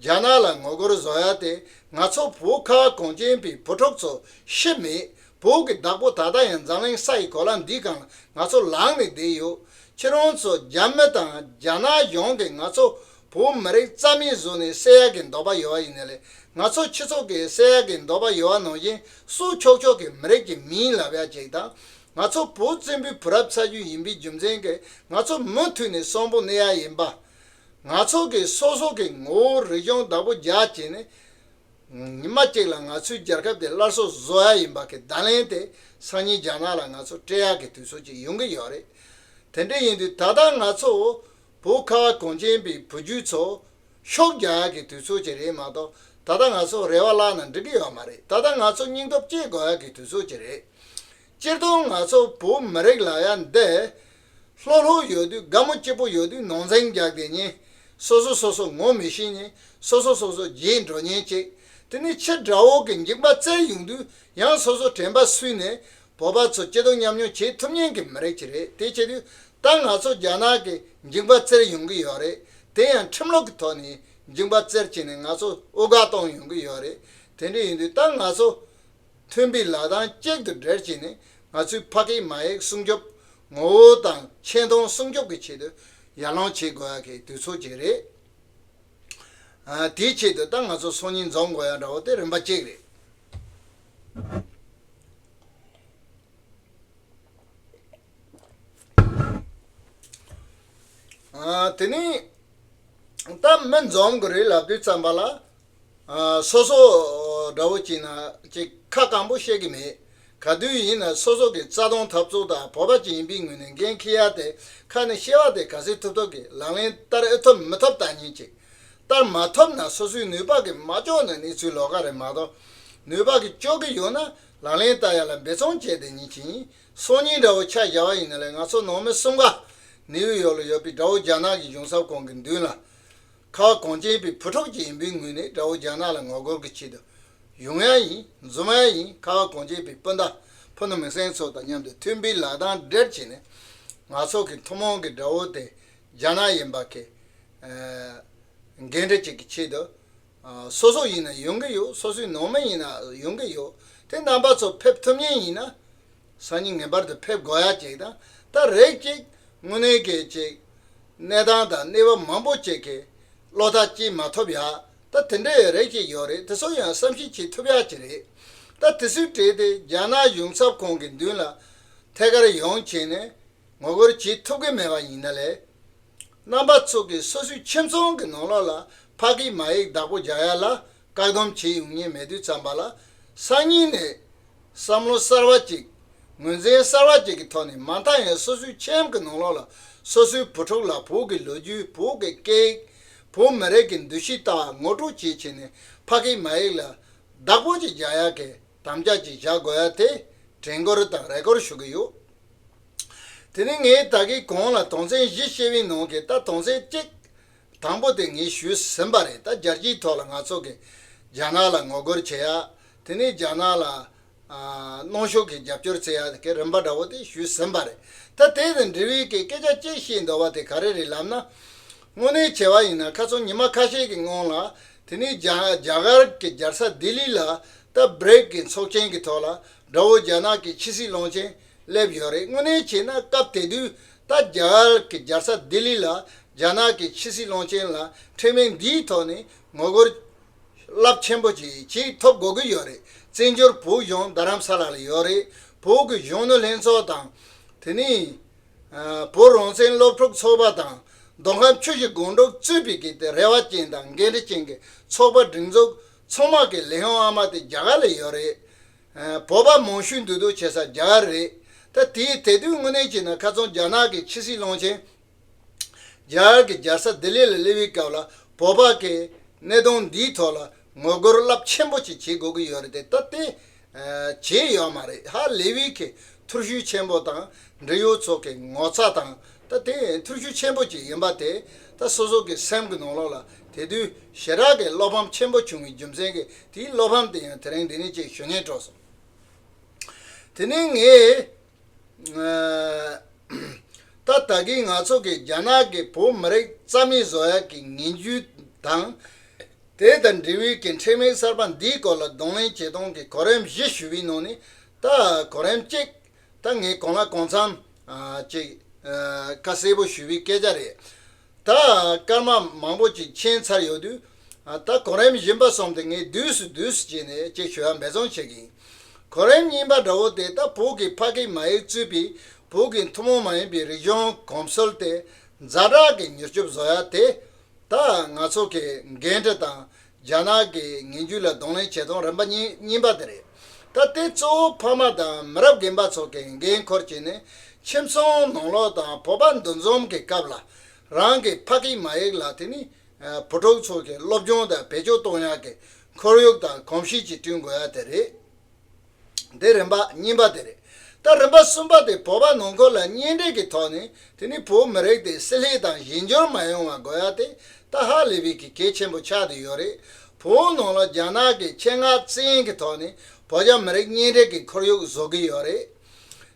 རྒྱ་ནག་ལ་ངོ་རྒོལ་བཟོ་ཡ་དེ། ང་ཚོ་བོད་ཁ་བ་གངས་ཅན་པའི་བུ་ཕྲུག་ཚོ་ཤི་མེད། བོད་ཀྱི་བདག་པོ་ད་ལྟ་ཡང་འཛམ་གླིང་ས་ཡི་གོ་ལ་འདིའི་སྒང་ལ་ང་ཚོ་ལངས་ནས་བསྡད་ཡོད། ཁྱེད་རང་ཚོ་རྒྱ་མི་དང་རྒྱ་ནག་གཞུང་གིས་ང་ཚོ་བོད་མི་རིགས་རྩ་མེད་བཟོས་ནས་བསད་ཡག་གི་འདོད་པ་ཡོད་པ་ཡིན་ན་ལས། ང་ཚོ་སྤྱི་ཚོགས་ཀྱི་བསད་ཡག་གི་འདོད་པ་ཡོད་པ་ནང་བཞིན་གསོ་ཆོག་ཆོག་གི་མི་རིགས་ཀྱི་མིང་ལབ་ཡ་ཅིག་དང་། ང་ཚོ་བོད་བཙན་པོའི་བུ་རབས་ཚ་རྒྱུད་ཡིན་པའི་རྒྱུ་མཚན་གྱིས་ང་ཚོ་མུ་མཐུད་ནས་གསོན་པོ་གནས་ཡ་ཡིན་པ། ང་ཚོ་གི་སོ་སོ་གི་ངོ་བོ་རིག་གཞུང་བདག་པོ་རྒྱག་བྱས་ནས། ཉི་མ་གཅིག་ལ་ང་ཚོའི་རྒྱལ་ཁབ་དེ་སླར་གསོ་བཟོ་ཡ་ཡིན་པ་གི་བརྡ་ལན་དེ་སང་ཉིན་རྒྱ་ནག་ལ་ང་ཚོ་སྤྲད་ཡག་གི་དུས་ཚོད་ཅིག་ཡོང་གི་ཡོད་རེད། དེ་འདྲ་ཡིན་དུས་ད་ལྟ་ང་ཚོ་བོད་ཁ་བ་གངས་ཅན་པའི་བུ་རྒྱུད་ཚོ་ཤུགས་རྒྱག་ཡག་གི་དུས་ཚོད་ཅིག་རེད་མ་གཏོགས། ད་ལྟ་ང་ཚོ་རེ་བ་བརླག་ན་འགྲིག་གི་ཡོད་མ་རེད། ད་ལྟ་ང་ཚོ་སྙིང་སྟོབས་བསྐྱེད་དགོས་ཡག་གི་དུས་ཚོད་ཅིག་རེད། སྤྱིར་བཏང་ང་ཚོ་བོད་མི་རིགས་ལབ་ཡ་འདི། ལྷོད་ལྷོད་ཡོད་དུས། དགའ་མོ་སྐྱིད་པོ་ཡོད་དུས་ནང་འཛིང་རྒྱག་བསྡད་མཁན། སོ་སོ་སོ་སོ་ངོ་མི་ཤེས་མཁན། སོ་སོ་སོ་སོ་བརྗེད་འགྲོ་མཁན་ཅིག་དེ་ནི་ཕྱི་དགྲ་བོ་གི་འཇིགས་པ་བཙིར་ཡོང་དུས་ཡང་སོ་སོ་དྲན་པ་གསོས་ནས་བོད་པ་ཚོ་སྐྱིད་སྡུག་མཉམ་མྱོང་བྱེད་ཐུབ་མཁན་གྱི་མི་རིགས་ཅིག་རེད། དེ་བྱེད་དུས་ད་ང་ཚོ་རྒྱ་ནག་གི་འཇིགས་པ་བཙིར་ཡོང་གི་ཡོད་རེད། དེ་ཡང་ཁྲིམས་ལུགས་ཀྱི་ཐོག་ནས་འཇིགས་པ་བཙིར་བྱས་ནས་ང་ཚོ་འུ་དགའ་གཏོང་ཡོང་གི་ཡོད་རེད། དེ་འདྲ་ཡིན་དུས་ད་ང་ཚོ། མཐུན་པའི་ལག་གདང་གཅིག་ཏུ་སྦྲེལ་བྱས་ནས། ང་ཚོའི་ཕ་སྐད་མ་ཡིག་སྲུང་སྐྱོབ། ངོ་བོ་དང་ཆེ་མཐོང་སྲུང་སྐྱོབ་ཀྱི་ཆེད་དུ་ཡར་ལངས་བྱེད་དགོས་ཡག་གི་དུས་ཚོད་ཅིག་རེད། ཨ། དེའི་ཆེད་དུ་ད་ང་ཚོ་སང་ཉིན་འཛོམས་དགོས་ཡག་འདྲ་བོ་དེ་རིམ་པ་གཅིག་རེད། ཨ། དེ་ནི་ད་མི་འཛོམས་དགོས་རེད་ལབ་དུས་ཙམ་པ་ལ། ཨ། སོ་སོ་འདྲ་བོ་བྱས་ན་ཅིག་ཁ་སྐམ་པོ་བཤད་ཀྱི་མེད། ག་དུས་ཡིན་ན་སོ་སོ་གི་རྩ་དོན་འཐབ་རྩོད་དང་། བོད་པ་ཅིག་ཡིན་པའི་ངོས་ནས་འགན་འཁྱེར་ཡ་དེ། ཁ་ནས་བཤད་པ་དེ་ག་ཚོད་ཐུབ་ཐུབ་ཀྱིས་ལག་ལེན་བསྟར་ཨེ་ཐུབ་མི་ཐུབ་ལྟ་མཁན་ཅིག་བསྟར་མ་ཐུབ་ན་སོ་སོའི་ནུས་པ་གིས་མ་ལྕོགས་ན་གནས་ཚུལ་ལོགས་ཀ་རེད་མ་གཏོགས། ནུས་པ་གིས་ལྕོགས་ཀྱི་ཡོད་ན་ལག་ལེན་བསྟར་ཡ་ལ་འབད་བརྩོན་བྱས་ཏེ་ཉིན་གཅིག་ཡིན། སང་ཉིན་འདྲ་བོ་ཆ་བཞག་པ་ཡིན་ན་ལས། ང་ཚོ་ནང་མི་གསུམ་ཀ་ནིའུ་ཡོག་ལ་ཡོད་པའི་དགྲ་བོ་རྒྱ་ནག་གི་གཞུང་ཚབ་ཁང་གི་མདུན་ལ། ཁ་བ་གངས་ཅན་པའི་བུ་ཕྲུག་ཅིག་ཡིན་པའི་ངོས་ནས་དགྲ་བོ་རྒྱ་ནག་ལ་ངོ་རྒོལ་གྱི་ཆེད་དུ་ཡོང་ཡ་ཡིན། འཛོམས་ཡ་ཡིན། ཁ་བ་གངས་ཅན་པའི་སྤུན་ཟླ་ཕུ་ནུ་མིང་སྲིང་ཚོ་དང་མཉམ་དུ་མཐུན་པའི་ལག་གདང་སྦྲེལ་བྱས་ནས། ང་ཚོ་གི་ཐུན་མོང་གི་དགྲ་བོ་དེ་རྒྱ་ནག་ཡིན་པ་གི་ཨ། འགན་འཁྲི་གཅིག་གི་ཆེད་དུ། ཨ། སོ་སོ་ཡིན་ན་ཡོང་གི་ཡོད། སོ་སོའི་ནང་མི་ཡིན་ན་ཡོང་གི་ཡོད། དེ་རྣམ་པ་ཚོ་ཕེབས་ཐུབ་མཁན་ཡིན་ན། སང་ཉིན་ངེས་པར་དུ་ཕེབས་དགོས་ཡ་ཅིག་དང་། ད་རེས་ཅིག་དངོས་གནས་ཀྱི་ཅིག་གནས་སྟངས་དང་གནས་བབ་མང་པོ་ཅིག་གི་བློ་ཐག་བཅད་མ་ཐུབ་ཡ། ད་དེ་འདྲའི་རེ་ཅིག་ཡོད་རེད། དེ་ཚོ་ཡང་བསམ་ཤེས་བྱེད་ཐུབ་ཡ་ཅིག་རེད། ད་དེ་ཚོའི་གྲས་དེ་རྒྱ་ནག་གཞུང་ཚབ་ཁང་གི་མདུན་ལ་ཐད་ཀར་ཡོང་བྱས་ནས་ངོ་རྒོལ་བྱེད་ཐུབ་ཀྱི་མེད་པ་ཡིན་ན་ལས། རྣམ་པ་ཚོ་གིས་སོ་སོའི་ཁྱིམ་ཚང་གི་ནང་ལོགས་ལ་ཕ་སྐད་མ་ཡིག་བདག་པོ་རྒྱག་ཡ་ལ་བཀག་སྡོམ་བྱེད་ཡོང་མཁན་མེད་དུས་ཙམ་པ་ལ། སང་ཉིན་ནས་བསམ་བློ་གསར་བ་ཅིག་ངོས་འཛིན་གསར་བ་ཅིག་གི་ཐོག་ནས། མ་མཐའ་ཡང་སོ་སོའི་ཁྱིམ་གྱི་ནང་ལོགས་ལ་སོ་སོའི་བུ་ཕྲུག་ལ་བོད་ཀྱི་ལོ་རྒྱུས། བོད་ཀྱི་སྐད་ཡིག་བོད་མི་རིགས་ཀྱི་འདུ་ཤེས་ལྟ་བ་ངོ་སྤྲོད་བྱེད་བྱས་ནས། ཕ་སྐད་མ་ཡིག་ལ་བདག་པོ་ཅིག་རྒྱག་ཡག་གི་དམ་བཅའ་ཅིག་བཞག་དགོས་ཡ་དེ་དྲན་སྐུལ་དང་རེ་སྐུལ་ཞུ་གི་ཡོད། དེ་ནས་ངས་ད་གིན་གོང་ལ་དོན་ཚན་བཞི་བཤད་པའི་ནང་གི། ད་དོན་ཚན་གཅིག་དང་པོ་དེ་ངས་ཞུས་ཟིན་པ་རེད། ད་རྒྱལ་སྤྱིའི་ཐོག་ལ་ང་ཚོ་གི་རྒྱ་ནག་ལ་ངོ་རྒོལ་བྱེད་ཡ། དེ་ནས་རྒྱ་ནག་ལ་ཨ་གནོན་ཤུགས་ཀྱི་རྒྱབ་སྐྱོར་བྱེད་ཡ་གི་རིམ་པ་འདྲ་བོ་དེ་ཞུས་ཟིན་པ་རེད། ད་དེ་དང་འབྲེལ་བའི་གི་སྐད་ཆ་གཅིག་བཤད་འདོད་པ་དེ་ག་རེ་རེད་ལབ་ན། དངོས་གནས་བྱས་པ་ཡིན་ན། ཁ་སང་ཉི་མ་ཁ་ཤས་ཀྱི་སྔོན་ལ། དེ་ནས་རྒྱ་རྒྱ་གར་གྱི་རྒྱལ་ས་ལྡི་ལི་ལ། ད་བྷྲིག་གི་ཚོགས་ཆེན་གྱི་ཐོག་ལ་དགྲ་བོ་རྒྱ་ནག་གི་ཕྱི་སྲིད་བློན་ཆེན་སླེབས་ཡོད་རེད། དངོས་གནས་བྱས་ན་སྐབས་དེ་དུས་ད་རྒྱ་གར་གྱི་རྒྱལ་ས་ལྡི་ལི་ལ་རྒྱ་ནག་གི་ཕྱི་སྲིད་བློན་ཆེན་ལ་ཁྲིམས་ཡིག་འདིའི་ཐོག་ནས་ངོ་རྒོལ་རླབས་ཆེན་པོ་ཅིག་བྱེད་ཐུབ་དགོས་ཀྱི་ཡོད་རེད། བཙན་བྱོལ་བོད་གཞུང་རྡ་རམ་ས་ལ་ལ་ཡོད་རེད། བོད་ཀྱི་གཞོན་ནུ་ལྷན་ཚོགས་དང་། དེ་ནས་ཨ་བོད་རང་བཙན་སློབ་ཕྲུག་ཚོགས་པ་དང་། མདོ་ཁམས་ཆུ་བཞི་སྒང་དྲུག་གཙོས་པའི་གི་དེ་རེ་བ་ཅན་དང་འགན་འཁྲི་ཅན་གྱི་ཚོགས་པ་སྒྲིག་འཛུགས་ཚང་མ་གི་ལས་ཁུངས་ཨ་མ་དེ་རྒྱ་གར་ལ་ཡོད་རེད། བོད་པ་མང་ཤོས་འདུས་སྡོད་བྱེད་ས་རྒྱ་གར་རེད། ད་དེའི་དེ་དུས་དངོས་གནས་བྱས་ན་ཁ་སང་རྒྱ་ནག་གི་ཕྱི་སྲིད་བློན་ཆེན་རྒྱ་གར་གྱི་རྒྱལ་ས་ལྡི་ལི་ལ་སླེབས་པའི་སྐབས་ལ་བོད་པ་གི་གནད་དོན་འདིའི་ཐོག་ལ་ངོ་རྒོལ་རླབས་ཆེན་པོ་ཅིག་བྱེད་དགོས་ཀྱི་ཡོད་རེད་དེ། ད་དེ་བྱས་ཡོད་མ་རེད། ཧ་ལས་པའི་གི་ཐུར་ཤུལ་ཆེན་པོ་དང་འབྲེལ་ཡོད་ཚོ་གི་ངོ་ཚ་དང་། ད་དེ་ཐུར་ཤུལ་ཆེན་པོ་ཅིག་ཡིན་པ་དེ་ད་སོ་སོ་གི་སེམས་ཀྱི་ནང་ལོགས་ལ་དེ་དུས་ཞེ་དྲག་གི་བློ་ཕམ་ཆེན་པོ་བྱུང་བའི་རྒྱུ་མཚན་གྱིས་དེའི་བློ་ཕམ་དེ་ཡང་དེ་རིང་འདི་ནས་ཅིག་ཞུ་སྙིང་བྲོ་སོང་། དེ་ནས་ངས་ད་ད་གིན་ང་ཚོ་གི་རྒྱ་ནག་གི་བོད་མི་རིགས་རྩ་མེད་བཟོ་ཡག་གི་ངན་ཇུས་དང་། དེ་དང་འབྲེལ་བའི་གི་འཕྲིན་ལས་གསར་པ་འདིའི་སྐོར་ལ་གདོང་ལེན་བྱེད་སྟངས་ཀྱི་གོ་རིམ་བཞི་ཞུ་བའི་ནང་ནས། ད་གོ་རིམ་གཅིག་ད་ངས་གང་ལ་གང་འཚམ་ཅིག་ཁ་གསལ་པོ་ཞུ་བའི་སྐད་ཆ་རེད། ད་སྐར་མ་མང་པོ་ཅིག་ཕྱིན་ཚར་ཡོད་དུས། ད་གོ་རིམ་བཞི་པ་གསུམ་དེ་ངས་བསྡུས་སུ་བསྡུས་སུ་བྱས་ནས་ཅིག་ཞུ་ཡ་འབད་བརྩོན་བྱེད་ཀྱི་ཡིན། གོ་རིམ་གཉིས་པ་འདྲ་བོ་དེ་ད་བོད་ཀྱི་ཕ་སྐད་མ་ཡིག་གཙོས་པའི་བོད་ཀྱི་ཐུན་མོང་མ་ཡིན་པའི་རིག་གཞུང་གོམས་སྲོལ་དེ་ཛ་དྲག་གི་མྱུར་སྐྱོབ་བཟོ་ཡ་དེ། ད་ང་ཚོ་གི་འགན་འཁྲི་དང་རྒྱ་ནག་གི་ངན་ཇུས་ལ་གདོང་ལེན་བྱེད་སྟངས་རིམ་པ་གཉིས་གཉིས་པ་དེ་རེད། ད་དེ་གཙོ་བོ་ཕ་མ་དང་མི་རབས་རྒན་པ་ཚོ་གི་འགན་འཁུར་བྱས་ནས་ཁྱིམ་ཚང་ནང་ལོགས་དང་བོད་པ་འདུ་འཛོམས་ཀྱི་སྐབས་ལ་རང་གི་ཕ་སྐད་མ་ཡིག་ལ་དེ་ནི་བུ་ཕྲུག་ཚོ་གི་སློབ་སྦྱོང་དང་བེད་སྤྱོད་གཏོང་ཡག་གི་ཁོར་ཡུག་དང་གོམས་གཤིས་ཅིག་བསྐྲུན་དགོས་ཡ་དེ་རེད། དེ་རིམ་པ་གཉིས་པ་དེ་རེད། ད་རིམ་པ་གསུམ་པ་དེ་བོད་པ་ནང་ཁུལ་ལ་གཉེན་སྒྲིག་གི་ཐོག་ནས་དེ་ནི་བོད་མི་རིགས་དེ་བསྲེ་སླད་དང་གཞན་འགྱུར་མ་ཡོང་བ་དགོས་ཡ་དེ་ད་ཧ་ལས་པའི་གི་གལ་ཆེན་པོ་ཆགས་བསྡད་ཡོད་རེད། བོད་ནང་ལ་རྒྱ་ནག་གི་ཆེད་མངགས་བཙན་གྱི་ཐོག་ནས་བོད་རྒྱ་མི་རིགས་གཉེན་སྒྲིག་གི་ཁོར་ཡུག་བཟོ་གི་ཡོད་རེད།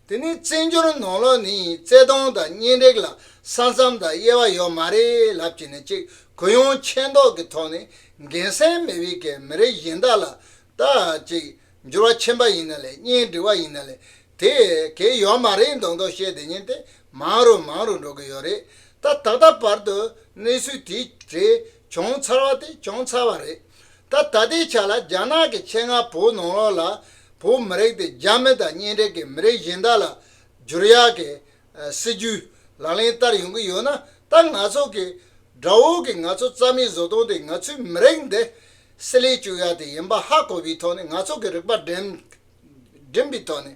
དེ་ནི་བཙན་བྱོལ་ནང་ལོགས་ནས་བརྩེ་དུང་དང་གཉེན་སྒྲིག་ལ་ས་མཚམས་དང་དབྱེ་བ་ཡོད་མ་རེད་ལབ་ཀྱི་ནས་ཅིག་གུ་ཡངས་ཆེ་མདོག་གི་ཐོག་ནས་འགན་སེམས་མེད་པའི་གི་མི་རིགས་གཞན་དག་ལ་ད་ཅིག་འགྱུར་བ་ཕྱིན་པ་ཡིན་ན་ལས་གཉེན་སྒྲིག་པ་ཡིན་ན་ལས་དེ་གལ་ཡོད་མ་རེད་མདོག་མདོག་བཤད་བསྡད་མཁན་དེ་མང་རུ་མང་རུ་འགྲོ་གི་ཡོད་རེད། ད་ད་ལྟ་བར་དུ་གནས་ཚུལ་དེ་གྲས་བྱུང་ཚར་བ་དེ་བྱུང་ཚར་བ་རེད། ད་ད་ལྟའི་ཆ་ལ་རྒྱ་ནག་གི་ཆེད་མངགས་བོད་ནང་ལོགས་ལ་བོད་མི་རིགས་དེ་རྒྱ་མི་དང་གཉེན་སྒྲིག་གི་མི་རིགས་གཞན་དག་ལ་བསྒྱུར་ཡག་གི་སྲིད་ཇུས་ལག་ལེན་བསྟར་ཡོང་གི་ཡོད་ན། ད་ང་ཚོ་གི་དགྲ་བོ་གི་ང་ཚོ་རྩ་མེད་བཟོ་སྟངས་དེ་ང་ཚོའི་མི་རིགས་འདི་བསྲེ་སླད་བཅུག་ཡག་དེ་ཡིན་པ་ཧ་གོ་བའི་ཐོག་ནས་ང་ཚོ་གི་རིག་པ་སྒྲིམ་སྒྲིམ་པའི་ཐོག་ནས་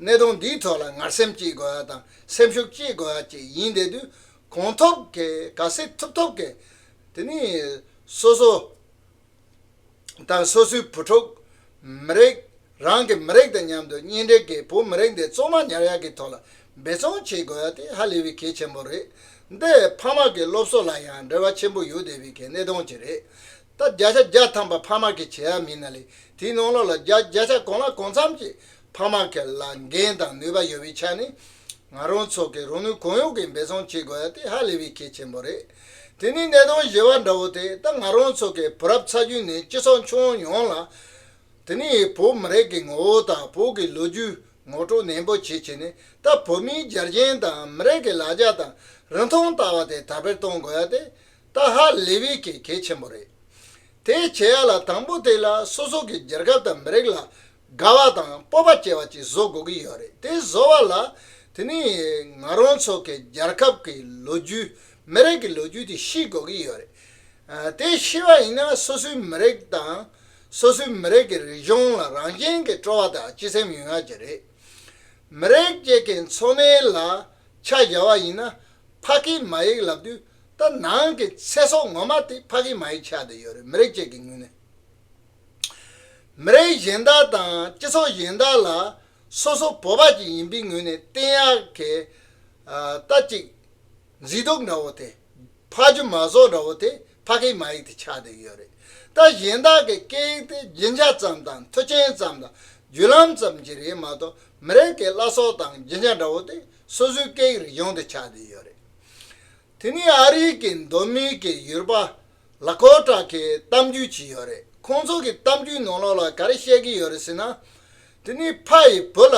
གནད་དོན་འདིའི་ཐོག་ལ་ངར་སེམས་བསྐྱེད་དགོས་ཡ་དང་སེམས་ཤུགས་བསྐྱེད་དགོས་ཡ་ཅིག་ཡིན་བསྡད་དུས། གང་ཐུབ་ཀྱིས་ག་ཚོད་ཐུབ་ཐུབ་ཀྱིས་དེ་ནི་སོ་སོ་དང་སོ་སོའི་བུ་ཕྲུག་མི་རིགས་རང་གི་མི་རིགས་དང་མཉམ་དུ་གཉེན་སྒྲིག་གི་བོད་མི་རིགས་འདི་གཙང་མ་ཉར་ཡག་གི་ཐོག་ལ་འབད་བརྩོན་བྱེད་དགོས་ཡ་དེ་ཧ་ལས་པའི་གལ་ཆེན་པོ་རེད། འདི་ཕ་མ་གི་སློབ་གསོ་ལ་ཡང་འབྲེལ་བ་ཆེན་པོ་ཡོད་བསྡད་པའི་གི་གནད་དོན་ཅིག་རེད། ད་བརྒྱ་ཆ་བརྒྱ་ཐམ་པ་ཕ་མ་གིས་བྱེད་ཡ་མིན་ན་ལས་དེའི་ནང་ལོགས་ལ་བརྒྱ་བརྒྱ་ཆ་གང་ལ་གང་འཚམ་གྱིས་ཕ་མ་གི་ལ་འགན་དང་ནུས་པ་ཡོད་པའི་ཆ་ནས་ང་རང་ཚོ་གི་རང་ནུས་གང་ཡོད་ཀྱིས་འབད་བརྩོན་བྱེད་དགོས་ཡ་དེ་ཧ་ལས་པའི་གལ་ཆེན་པོ་རེད། དེ་ནས་གནད་དོན་བཞི་པ་འདྲ་བོ་དེ་ད་ང་རང་ཚོ་གི་བུ་རབས་ཚ་རྒྱུད་ནས་སྤྱི་ཚོགས་ཁྱོན་ཡོངས་ལ་དེ་ནས་བོད་མི་རིགས་ཀྱི་ངོ་བོ་དང་བོད་ཀྱི་ལོ་རྒྱུས་ངོ་སྤྲོད་ནན་པོ་བྱེད་བྱས་ནས་ད་བོད་མིའི་རྒྱལ་ཞེན་དང་མི་རིགས་ཀྱི་ལ་རྒྱ་དང་རིན་ཐང་ལྟ་བ་དེ་དར་སྤེལ་གཏོང་དགོས་ཡ་དེ་ད་ཧ་ལས་པའི་གི་གལ་ཆེན་པོ་རེད། དེ་བྱེད་ཡ་ལ་དང་པོ་དེ་ལ་སོ་སོ་གི་རྒྱལ་ཁབ་དང་མི་རིགས་ལ་དགའ་བ་དང་སྤོབས་པ་སྐྱེ་བ་ཅིག་བཟོ་དགོས་ཀྱི་ཡོད་རེད། དེ་བཟོ་བ་ལ་དེ་ནི་ང་རང་ཚོ་གི་རྒྱལ་ཁབ་ཀྱི་ལོ་རྒྱུས་མི་རིགས་ཀྱི་ལོ་རྒྱུས་དེ་ཤེས་དགོས་ཀྱི་ཡོད་རེད། ཨ། དེ་ཤེས་པ་ཡིན་ན་སོ་སོའི་མི་རིགས་དང་སོ་སོའི་མི་རིགས་ཀྱི་རིག་གཞུང་ལ་རང་བཞིན་གྱི་སྤྲོ་བ་དང་སྤྱི་སེམས་ཡོང་ཡ་ཅིག་རེད། མི་རིགས་གཅིག་གི་འཚོ་གནས་ལ་ཆ་བཞག་པ་ཡིན་ན་ཕ་སྐད་མ་ཡིག་ལབ་དུས་ད་ནང་གི་ཚེ་སྲོག་ངོ་མ་དེ་ཕ་སྐད་མ་ཡིག་ཆགས་བསྡད་ཡོད་རེད། མི་རིགས་གཅིག་གི་ངོས་ནས། མི་རིགས་གཞན་དག་དང་སྤྱི་ཚོགས་གཞན་དག་ལ་སོ་སོ་བོད་པ་ཅིག་ཡིན་པའི་ངོས་ནས་བསྟན་ཡག་གི་ཨ། ད་ཅིག་མཛེས་སྡུག་འདྲ་བོ་དེ་ཕ་རྒྱུ་མ་ཟོག་འདྲ་བོ་དེ་ཕ་སྐད་མ་ཡིག་དེ་ཆགས་བསྡད་ཡོད་རེད། ད་གཞན་དག་གི་སྐད་ཡིག་དེ་རྒྱུན་ཆགས་ཙམ་དང་མཐུན་རྐྱེན་ཙམ་དང་བརྒྱུད་ལམ་ཙམ་གྱི་རེད་མ་གཏོགས་མི་རིགས་ཀྱི་བླ་སྲོག་དང་རྒྱུན་ཆགས་འདྲ་བོ་དེ་སོ་སོའི་སྐད་ཡིག་རིག་གཞུང་དེ་ཆགས་བསྡད་ཡོད་རེད། དེ་ནས་ཨ་རིའི་གི་མདོ་སྨད་ཀྱི་ཡུལ་པ་ལ་ཀོ་ཏྲ་གི་གཏམ་རྒྱུད་ཅིག་ཡོད་རེད། ཁོང་ཚོ་གི་གཏམ་རྒྱུད་ནང་ལོགས་ལ་ག་རེ་བཤད་ཀྱི་ཡོད་རེད་ཟེར་ན། དེ་ནས་ཕ་ཡིས་བུ་ལ་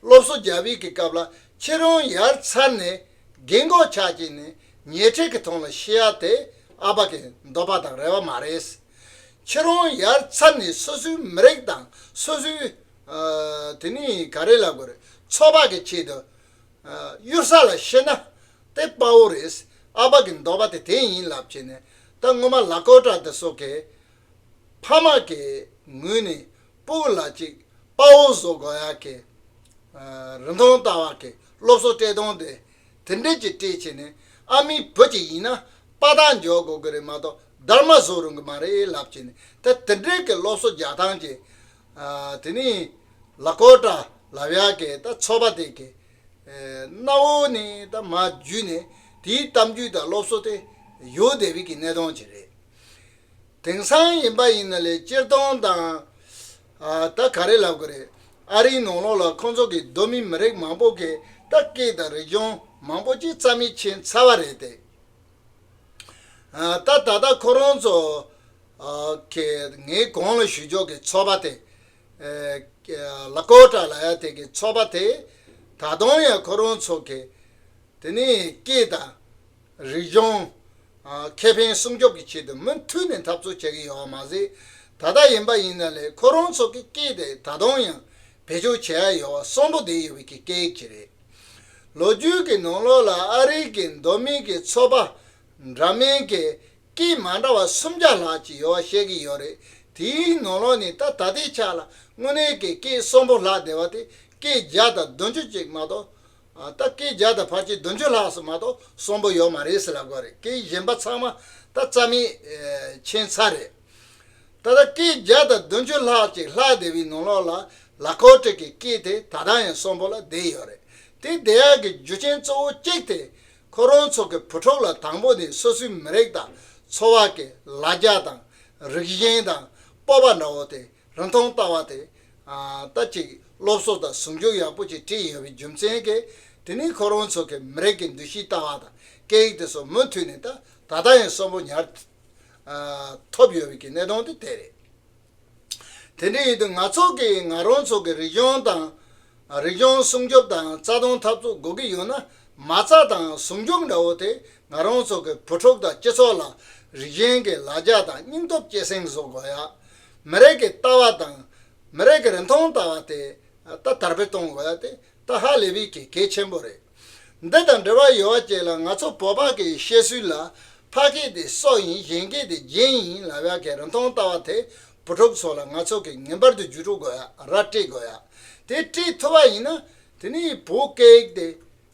སློབ་གསོ་རྒྱག་པའི་གི་སྐབས་ལ་ཁྱེད་རང་ཡར་འཚར་ནས་རྒན་གོག་ཆགས་ཀྱི་ནས་ཉལ་ཁྲི་གི་ཐོག་ལ་ཤི་ཡ་དེ་ཨ་ཕ་གི་འདོད་པ་དང་རེ་བ་མ་རེད། ཁྱེད་རང་ཡར་འཚར་ནས་སོ་སོའི་མི་རིགས་དང་སོ་སོའི་ཨ། དེ་ནས་ག་རེ་ལབ་དགོས་རེད། ཚོགས་པ་གི་ཆེད་དུ་གཡུལ་ས་ལ་ཤི་ན་དེ་དཔའ་བོ་རེད། ཨ་ཕ་གི་འདོད་པ་དེ་དེ་ཡིན་ལབ་བྱས་ནས་ད་སྔོན་མ་ལ་ཀོ་ཏྲ་དེ་སོགས་ཀྱི་ཕ་མ་གི་ངོས་ནས་སྤུ་གུ་ལ་ཅིག་དཔའ་ དཔའ་བོ་བཟོ་དགོས་ཡག་གི་རིན་ཐང་ལྟ་བ་གི་སློབ་གསོ་སྤྲད་སྟངས་དེ་དེ་འདྲས་ཀྱི་སྤྲད་བྱས་ནས། ཨ་མའི་བུ་ཅིག་ཡིན་ན་དཔའ་རྟགས་འཇོག་དགོས་ཀྱི་རེད་མ་གཏོགས། སྡར་མ་བཟོ་རུང་གི་མ་རེད་ལབ་བྱས་ནས། ད་དེ་འདྲས་ཀྱི་སློབ་གསོ་རྒྱག་སྟངས་ཀྱི་དེ་ནི་ལ་ཀོ་ཏྲ་ལབ་ཡག་གི་ད་ཚོགས་པ་དེ་གི་གནའ་བོ་ནས་ད་མ་བརྒྱུད་ནས་དེའི་གཏམ་རྒྱུད་དང་སློབ་གསོ་དེ་ཡོད་བསྡད་པའི་གི་གནས་སྟངས་ཅིག་རེད། དེང་སང་ཡིན་པ་ཡིན་ན་ལས་སྤྱིར་བཏང་དང་། ཨ། ད་ག་རེ་ལབ་དགོས་རེད། ཨ་རིའི་ནང་ལོགས་ལ་ཁོང་ཚོ་གི་གདོད་མའི་མི་རིགས་མང་པོ་གི་ད་སྐད་དང་རིག་གཞུང་མང་པོ་ཅིག་རྩ་མེད་ཕྱིན་ཚར་བ་རེད་དེ། ཨ། ད་ད་ལྟ་ཁོ་རང་ཚོ་ཨ་གི་ངས་གོང་ལ་ཞུ་ཕྱོགས་ཀྱི་ཚོགས་པ་དེ། ཨ། ལ་ཀོ་ཏྲ་ལབ་ཡག་དེ་གི་ཚོགས་པ་དེ་ད་དུང་ཡང་ཁོ་རང་ཚོ་གི་དེ་ནས་སྐད་དང་རིག་གཞུང་ཨ་ཁེ་ཕན་སྲུང་སྐྱོབ་ཀྱི་ཆེད་དུ་མུ་མཐུད་ནས་འཐབ་རྩོད་བྱེད་ཀྱི་ཡོད་པ་མ་ཟད། ད་ལྟ་ཡིན་པ་ཡིན་ན་ལས་ཁོ་རང་ཚོ་གི་སྐད་དེ་ད་དུང་ཡང་བེད་སྤྱོད་བྱེད་ཡག་ཡོད་པ་གསོན་པོ་བསྡད་ཡོད་པའི་གི་སྐད་ཡིག་ཅིག་རེད། ལོ་རྒྱུས་ཀྱི་ནང་ལོགས་ལ་ཨ་རིའི་གི་མདོ་སྨད་ཀྱི་ཚོ་པ་འདྲ་མིན་གྱི་སྐད་མ་འདྲ་བ་སུམ་བརྒྱ་ལྷག་ཅིག་ཡོད་པ་བཤད་ཀྱི་ཡོད་རེད། དེའི་ནང་ལོགས་ནས་ད་ད་ལྟའི་ཆ་ལ་དངོས་གནས་ཀྱི་སྐད་གསོན་པོ་ལྷག་བསྡད་པ་དེ་སྐད་བརྒྱ་དང་བདུན་ཅུ་ཅིག་མ་གཏོགས། ཨ། ད་སྐད་བརྒྱ་དང་ཕལ་ཆེར་བདུན་ཅུ་ལྷག་ཙམ་མ་གཏོགས་གསོན་པོ་ཡོད་མ་རེད་ཟེར་ལབ་དགོས་རེད། སྐད་གཞན་པ་ཚང་མ་ད་རྩ་མེད་ཨེ་ཕྱིན་ཚར་རེད། ད་ལྟ་སྐད་བརྒྱ་དང་བདུན་ཅུ་ལྷག་ཅིག་ལྷག་བསྡད་པའི་ནང་ལོགས་ལ་ལ་ཀོ་ཏྲ་གི་སྐད་དེ་ད་ལྟ་ཡང་གསོན་པོ་ལ་བསྡད་ཡོད་རེད། དེ་བསྡད་ཡག་གི་རྒྱུ་རྐྱེན་གཙོ་བོ་གཅིག་དེ་ཁོ་རང་ཚོ་གི་བུ་ཕྲུག་ལ་དང་པོ་ནས་སོ་སོའི་མི་རིགས་དང་འཚོ་བ་གི་ལ་རྒྱ་དང་རིག་གཞུང་དང་སྤོབས་པ་འདྲ་བོ་དེ། རིན་ཐང་ལྟ་བ་དེ། ཨ། ད་ཅིག་སློབ་གསོ་དང་ཟུང་འཇུག་ཡག་པོ་ཅིག་སྤྲད་ཡོད་པའི་རྒྱུ་མཚན་གྱིས། དེ་ནི་ཁོ་རང་ཚོ་གི་མི་རིགས་ཀྱི་འདུ་ཤེས་ལྟ་བ་དང་སྐད་ཡིག་དེ་ཚོ་མུ་མཐུད་ནས་ད་ད་ལྟ་ཡང་གསོན་པོ་ཉར། ཨ། ཐུབ་ཡོད་པའི་གི་གནད་དོན་དེ་དེ་རེད། དེ་འདྲ་ཡིན་དུས་ང་ཚོ་གི་ང་རང་ཚོ་གི་རིག་གཞུང་དང་། རིག་གཞུང་སྲུང་སྐྱོབ་དང་རྩ་དོན་འཐབ་རྩོད་དགོས་ཀྱི་ཡོད་ན། མ་རྩ་དང་ཟུང་འཇུག་འདྲ་བོ་དེ་ང་རང་ཚོ་གི་བུ་ཕྲུག་དང་སྤྱི་ཚོགས་ལ་རིག་གཞུང་གི་ལ་རྒྱ་དང་སྙིང་སྟོབས་སྐྱེད་སྲིང་བཟོ་དགོས་ཡ། མི་རིགས་ཀྱི་ལྟ་བ་དང་མི་རིགས་ཀྱི་རིན་ཐང་ལྟ་བ་དེ་ད་དར་སྤེལ་གཏོང་དགོས་ཡ་དེ་ད་ཧ་ལས་པའི་གི་གལ་ཆེན་པོ་རེད། འདི་དང་འབྲེལ་བ་ཡོད་པ་ཅིག་ལ་ང་ཚོ་བོད་པ་གི་བཤད་སྲོལ་ལ་ཕ་སྐད་དེ་སྲོག་ཡིན། གཞན་སྐད་དེ་རྒྱན་ཡིན་ལབ་ཡ་གི་རིན་ཐང་ལྟ་བ་དེ་བུ་ཕྲུག་ཚོ་ལ་ང་ཚོ་གི་ངེས་པར་དུ་བརྒྱུད་སྤྲོད་དགོས་ཡ། ར་སྤྲད་དགོས་ཡ། དེ་སྤྲད་ཐུབ་པ་ཡིན་ན་དེ་ནི་བོད་སྐད་དེ་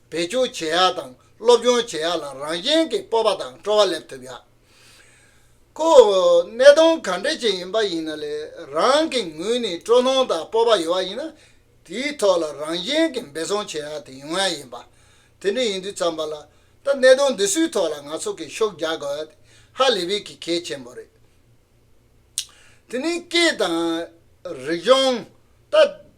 བེད་སྤྱོད་བྱེད་ཡ་དང་སློབ་སྦྱོང་བྱེད་ཡ་ལ་རང་བཞིན་གྱི་སྤོབས་པ་དང་སྤྲོ་བ་སླེབས་ཐུབ་ཡ། ཁོ་གནད་དོན་ག་འདྲ་ཅིག་ཡིན་པ་ཡིན་ན་ལས་རང་གི་ངོས་ནས་སྤྲོ་སྣང་དང་སྤོབས་པ་ཡོད་པ་ཡིན་ན། དེའི་ཐོག་ལ་རང་བཞིན་གྱིས་འབད་བརྩོན་བྱེད་ཡ་དེ་ཡོང་ཡ་ཡིན་པ། དེ་འདྲ་ཡིན་དུས་ཙམ་པ་ལ་ད་གནད་དོན་འདི་ཚོའི་ཐོག་ལ་ང་ཚོ་གིས་ཤུགས་རྒྱག་དགོས་ཡ་དེ་ཧ་ལས་པའི་གི་གལ་ཆེན་པོ་རེད། དེ་ནས་སྐད་དང་རིག་གཞུང་། ད་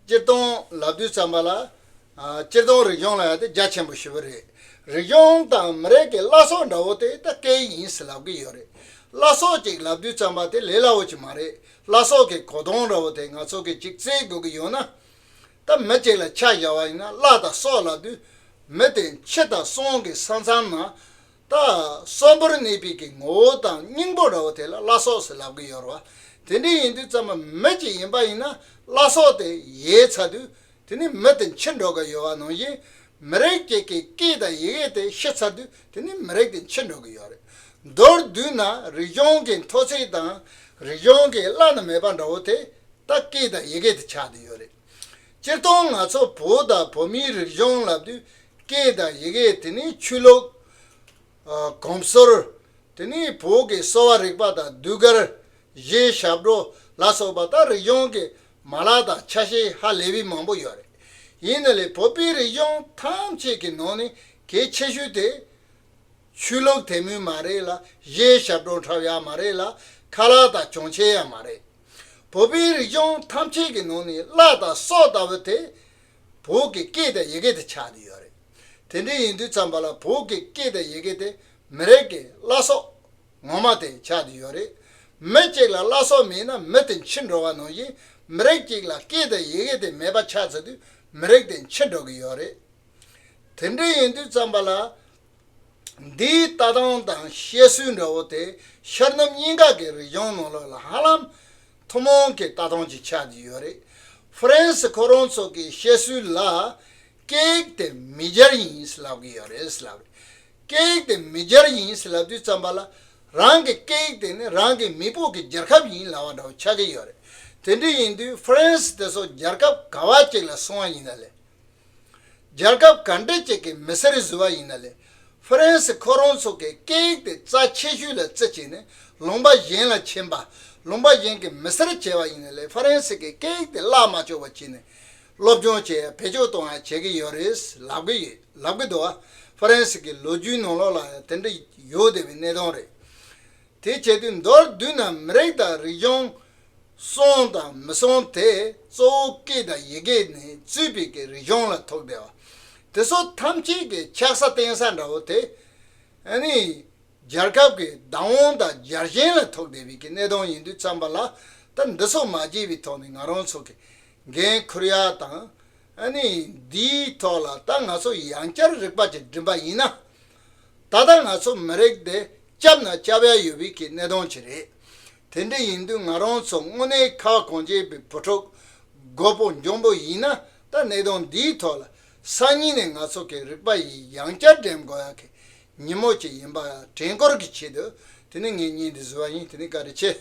སྤྱིར་བཏང་ལབ་དུས་ཙམ་པ་ལ། ཨ། སྤྱིར་བཏང་རིག་གཞུང་ལབ་ཡ་དེ་རྒྱ་ཆེན་པོ་ཞེ་པོ་རེད། རིག་གཞུང་དང་མི་རིགས་ཀྱི་བླ་སྲོག་འདྲ་བོ་དེ་ད་སྐད་ཡིག་ཡིན་ཟེར་ལབ་ཀྱི་ཡོད་རེད། བླ་སྲོག་ཅིག་ལབ་དུས་ཙམ་པ་དེ་ལས་སླ་བོ་ཅིག་མ་རེད། བླ་སྲོག་གི་གོ་དོན་འདྲ་བོ་དེ་ང་ཚོ་གིས་ཅིག་བཙལ་དགོས་ཀྱི་ཡོད་ན། ད་མི་གཅིག་ལ་ཆ་བཞག་པ་ཡིན་ན་བླ་དང་སྲོག་ལབ་དུས་མི་དེ་འཆི་དང་གསོན་གྱི་ས་མཚམས་ན། ད་གསོན་པོར་གནས་པའི་གི་ངོ་བོ་དང་སྙིང་པོ་འདྲ་བོ་དེ་ལ་བླ་སྲོག་ཟེར་ལབ་ཀྱི་ཡོད་རེད་བ། དེ་འདྲ་ཡིན་དུས་ཙམ་པ་མི་གཅིག་ཡིན་པ་ཡིན་ན་བླ་སྲོག་དེ་ཡལ་ཚར་དུས་དེ་ནི་མི་དེ་འཆི་འགྲོ་གི་ཡོད་པ་ནང་བཞིན། མི་རིགས་གཅིག་གི་སྐད་དང་ཡི་གེ་དེ་ཤི་ཚར་དུས་དེ་ནི་མི་རིགས་དེ་འཆི་འགྲོ་གི་ཡོད་རེད། མདོར་བསྡུས་ན་རིག་གཞུང་གི་མཐོ་ཚད་དང་རིག་གཞུང་གི་བླ་ན་མེད་པ་འདྲ་བོ་དེ། ད་སྐད་དང་ཡི་གེ་དེ་ཆགས་བསྡད་ཡོད་རེད། སྤྱིར་བཏང་ང་ཚོ་བོད་དང་བོད་མིའི་རིག་གཞུང་ལབ་དུས་སྐད་དང་ཡི་གེ་དེ་ནི་ཆོས་ལུགས། ཨ། གོམས་སྲོལ། དེ་ནི་བོད་ཀྱི་གསོ་བ་རིག་པ་དང་ཟློས་གར། གཞས་ཞབས་བྲོ་ལ་སོགས་པ་ད་རིག་གཞུང་གི་མ་ལག་དང་ཆ་ཤས་ཧ་ལས་པའི་མང་པོ་ཡོད་རེད། ཡིན་ན་ལས་བོད་པའི་རིག་གཞུང་ཐམས་ཅད་ཀྱི་ནང་ནས་གལ་ཆེ་ཤོས་དེ། ཆོས་ལུགས་དད་མོས་མ་རེད་ལ། གཞས་ཞབས་བྲོ་འཁྲབ་ཡག་མ་རེད་ལ། ཁ་ལག་དང་གྱོན་ཆས་ཡང་མ་རེད། བོད་པའི་རིག་གཞུང་ཐམས་ཅད་ཀྱི་ནང་ནས་བླ་དང་སྲོག་ལྟ་བུ་དེ་བོད་ཀྱི་སྐད་དང་ཡི་གེ་དེ་ཆགས་བསྡད་ཡོད་རེད། དེ་འདྲ་ཡིན་དུས་ཙམ་པ་ལ་བོད་ཀྱི་སྐད་དང་ཡི་གེ་དེ་མི་རིགས་ཀྱི་བླ་སྲོག་ངོ་མ་དེ་ཆགས་བསྡད་ཡོད་རེད། མི་གཅིག་ལ་བླ་སྲོག་མེད་ན་མི་དེ་འཆི་འགྲོ་བ་ནང་བཞིན། མི་རིགས་གཅིག་ལ་སྐད་དང་ཡི་གེ་དེ་མེད་པ་ཆགས་ཚར་དུས་མི་རིགས་དེ་འཆི་འགྲོ་གི་ཡོད་རེད། དེ་འདྲ་ཡིན་དུས་ཙམ་པ་ལ། འདིའི་ལྟ་སྟངས་དང་བཤད་སྲོལ་འདྲ་བོ་དེ་ཤར་ནུབ་གཉིས་ཀ་གི་རིག་གཞུང་ནང་ལོགས་ལ་ཧ་ལམ་ཐུན་མོང་གི་ལྟ་སྟངས་ཅིག་ཆགས་བསྡད་ཡོད་རེད། ཧྥ་རན་སི་ཁོ་རང་ཚོ་གི་བཤད་སྲོལ་ལ་སྐད་ཡིག་དེ་མི་སྦྱར་ཡིན་ཟེར་ལབ་ཀྱི་ཡོད་རེད་ཟེར་ལབ་རེད། སྐད་ཡིག་དེ་མི་སྦྱར་ཡིན་ཟེར་ལབ་དུས་ཙམ་པ་ལ་རང་གི་སྐད་ཡིག་དེ་ནི་རང་གི་མེས་པོ་གི་རྒྱལ་ཁབ་ཡིན་ལབ་པ་འདྲ་བོ་ཆགས་ཀྱི་ཡོད་རེད། དེ་འདྲ་ཡིན་དུས་ཧྥ་རན་སི་དེ་ཚོ་རྒྱལ་ཁབ་ག་བ་ཅིག་ལ་སོང་བ་ཡིན་ན་ལས། རྒྱལ་ཁབ་ག་འདྲ་ཅིག་གི་མི་སེར་བཟོས་པ་ཡིན་ན་ལས། ཧྥ་རན་སི་ཁོ་རང་ཚོ་གི་སྐད་ཡིག་དེ་རྩ་ཆེ་ཤོས་ལ་བརྩི་བྱས་ནས་ལུང་པ་གཞན་ལ་ཕྱིན་པ། ལུང་པ་གཞན་གྱི་མི་སེར་བྱས་པ་ཡིན་ན་ལས་ཧྥ་རན་སི་གི་སྐད་ཡིག་དེ་བརླག་མ་བཅུག་པ་བྱས་ནས་སློབ་སྦྱོང་བྱེད་ཡ་བེད་སྤྱོད་གཏོང་ཡ་བྱེད་ཀྱི་ཡོད་རེད་ལབ་ཀྱི་ཡོད་ལབ་ཀྱི་འདུག་བ། ཧྥ་རན་སི་གི་ལོ་རྒྱུས་ནང་ལོགས་ལ་ཡང་དེ་འདྲ་ཡོད་བསྡད་པའི་གནས་སྟངས་རེད། དེ་བྱེད་དུས་མདོར་བསྡུས་ན་མི་རིགས་དང་རིག་གཞུང་སོང་དང་མི་སོང་དེ་གཙོ་བོ་སྐད་དང་ཡི་གེ་ནས་བཙུགས་པའི་གི་རིག་གཞུང་ལ་ཐུག་བསྡད་པ། དེ་ཚོ་ཐམས་ཅད་ཀྱི་ཆགས་ས་བརྟེན་ས་འདྲ་བོ་དེ་ཨ་ནི་རྒྱལ་ཁབ་ཀྱི་བདག་དབང་དང་རྒྱལ་ཞེན་ལ་ཐུག་བསྡད་པའི་གི་གནས་སྟངས་ཡིན་དུས་ཙམ་པ་ལ། ད་འདི་ཚོ་མ་བརྗེད་པའི་ཐོག་ནས་ང་རང་ཚོ་གི་འགན་འཁུར་ཡ་དང་། ཨ་ནི་འདིའི་ཐོག་ལ་ད་ང་ཚོ་ཡང་བསྐྱར་རིག་པ་ཅིག་བསྒྲིམས་པ་ཡིན་ན། ད་ལྟ་ང་ཚོ་མི་རིགས་དེ་སྐྱབས་ན་སྐྱབས་ཡ་ཡོད་པའི་གི་གནས་སྟངས་ཅིག་རེད། དེ་འདྲ་ཡིན་དུས་ང་རང་ཚོ་དངོས་གནས་ཁ་བ་གངས་ཅན་པའི་བུ་ཕྲུག་རྒོད་པོ་འཇོན་པོ་ཡིན་ན། ད་གནད་དོན་འདིའི་ཐོག་ལ་སང་ཉིན་ནས་ང་ཚོ་གི་རིག་པ་ཡི་ཡང་བསྐྱར་འགྲེམས་དགོས་ཡ་གི་ཉིན་མོ་ཅིག་ཡིན་པ་དྲན་སྐུལ་གྱི་ཆེད་དུ། དེ་ནི་ངས་བརྙན་འདི་བཟོས་པ་ཡིན། དེ་ནི་བཀའ་དྲིན་ཆེ།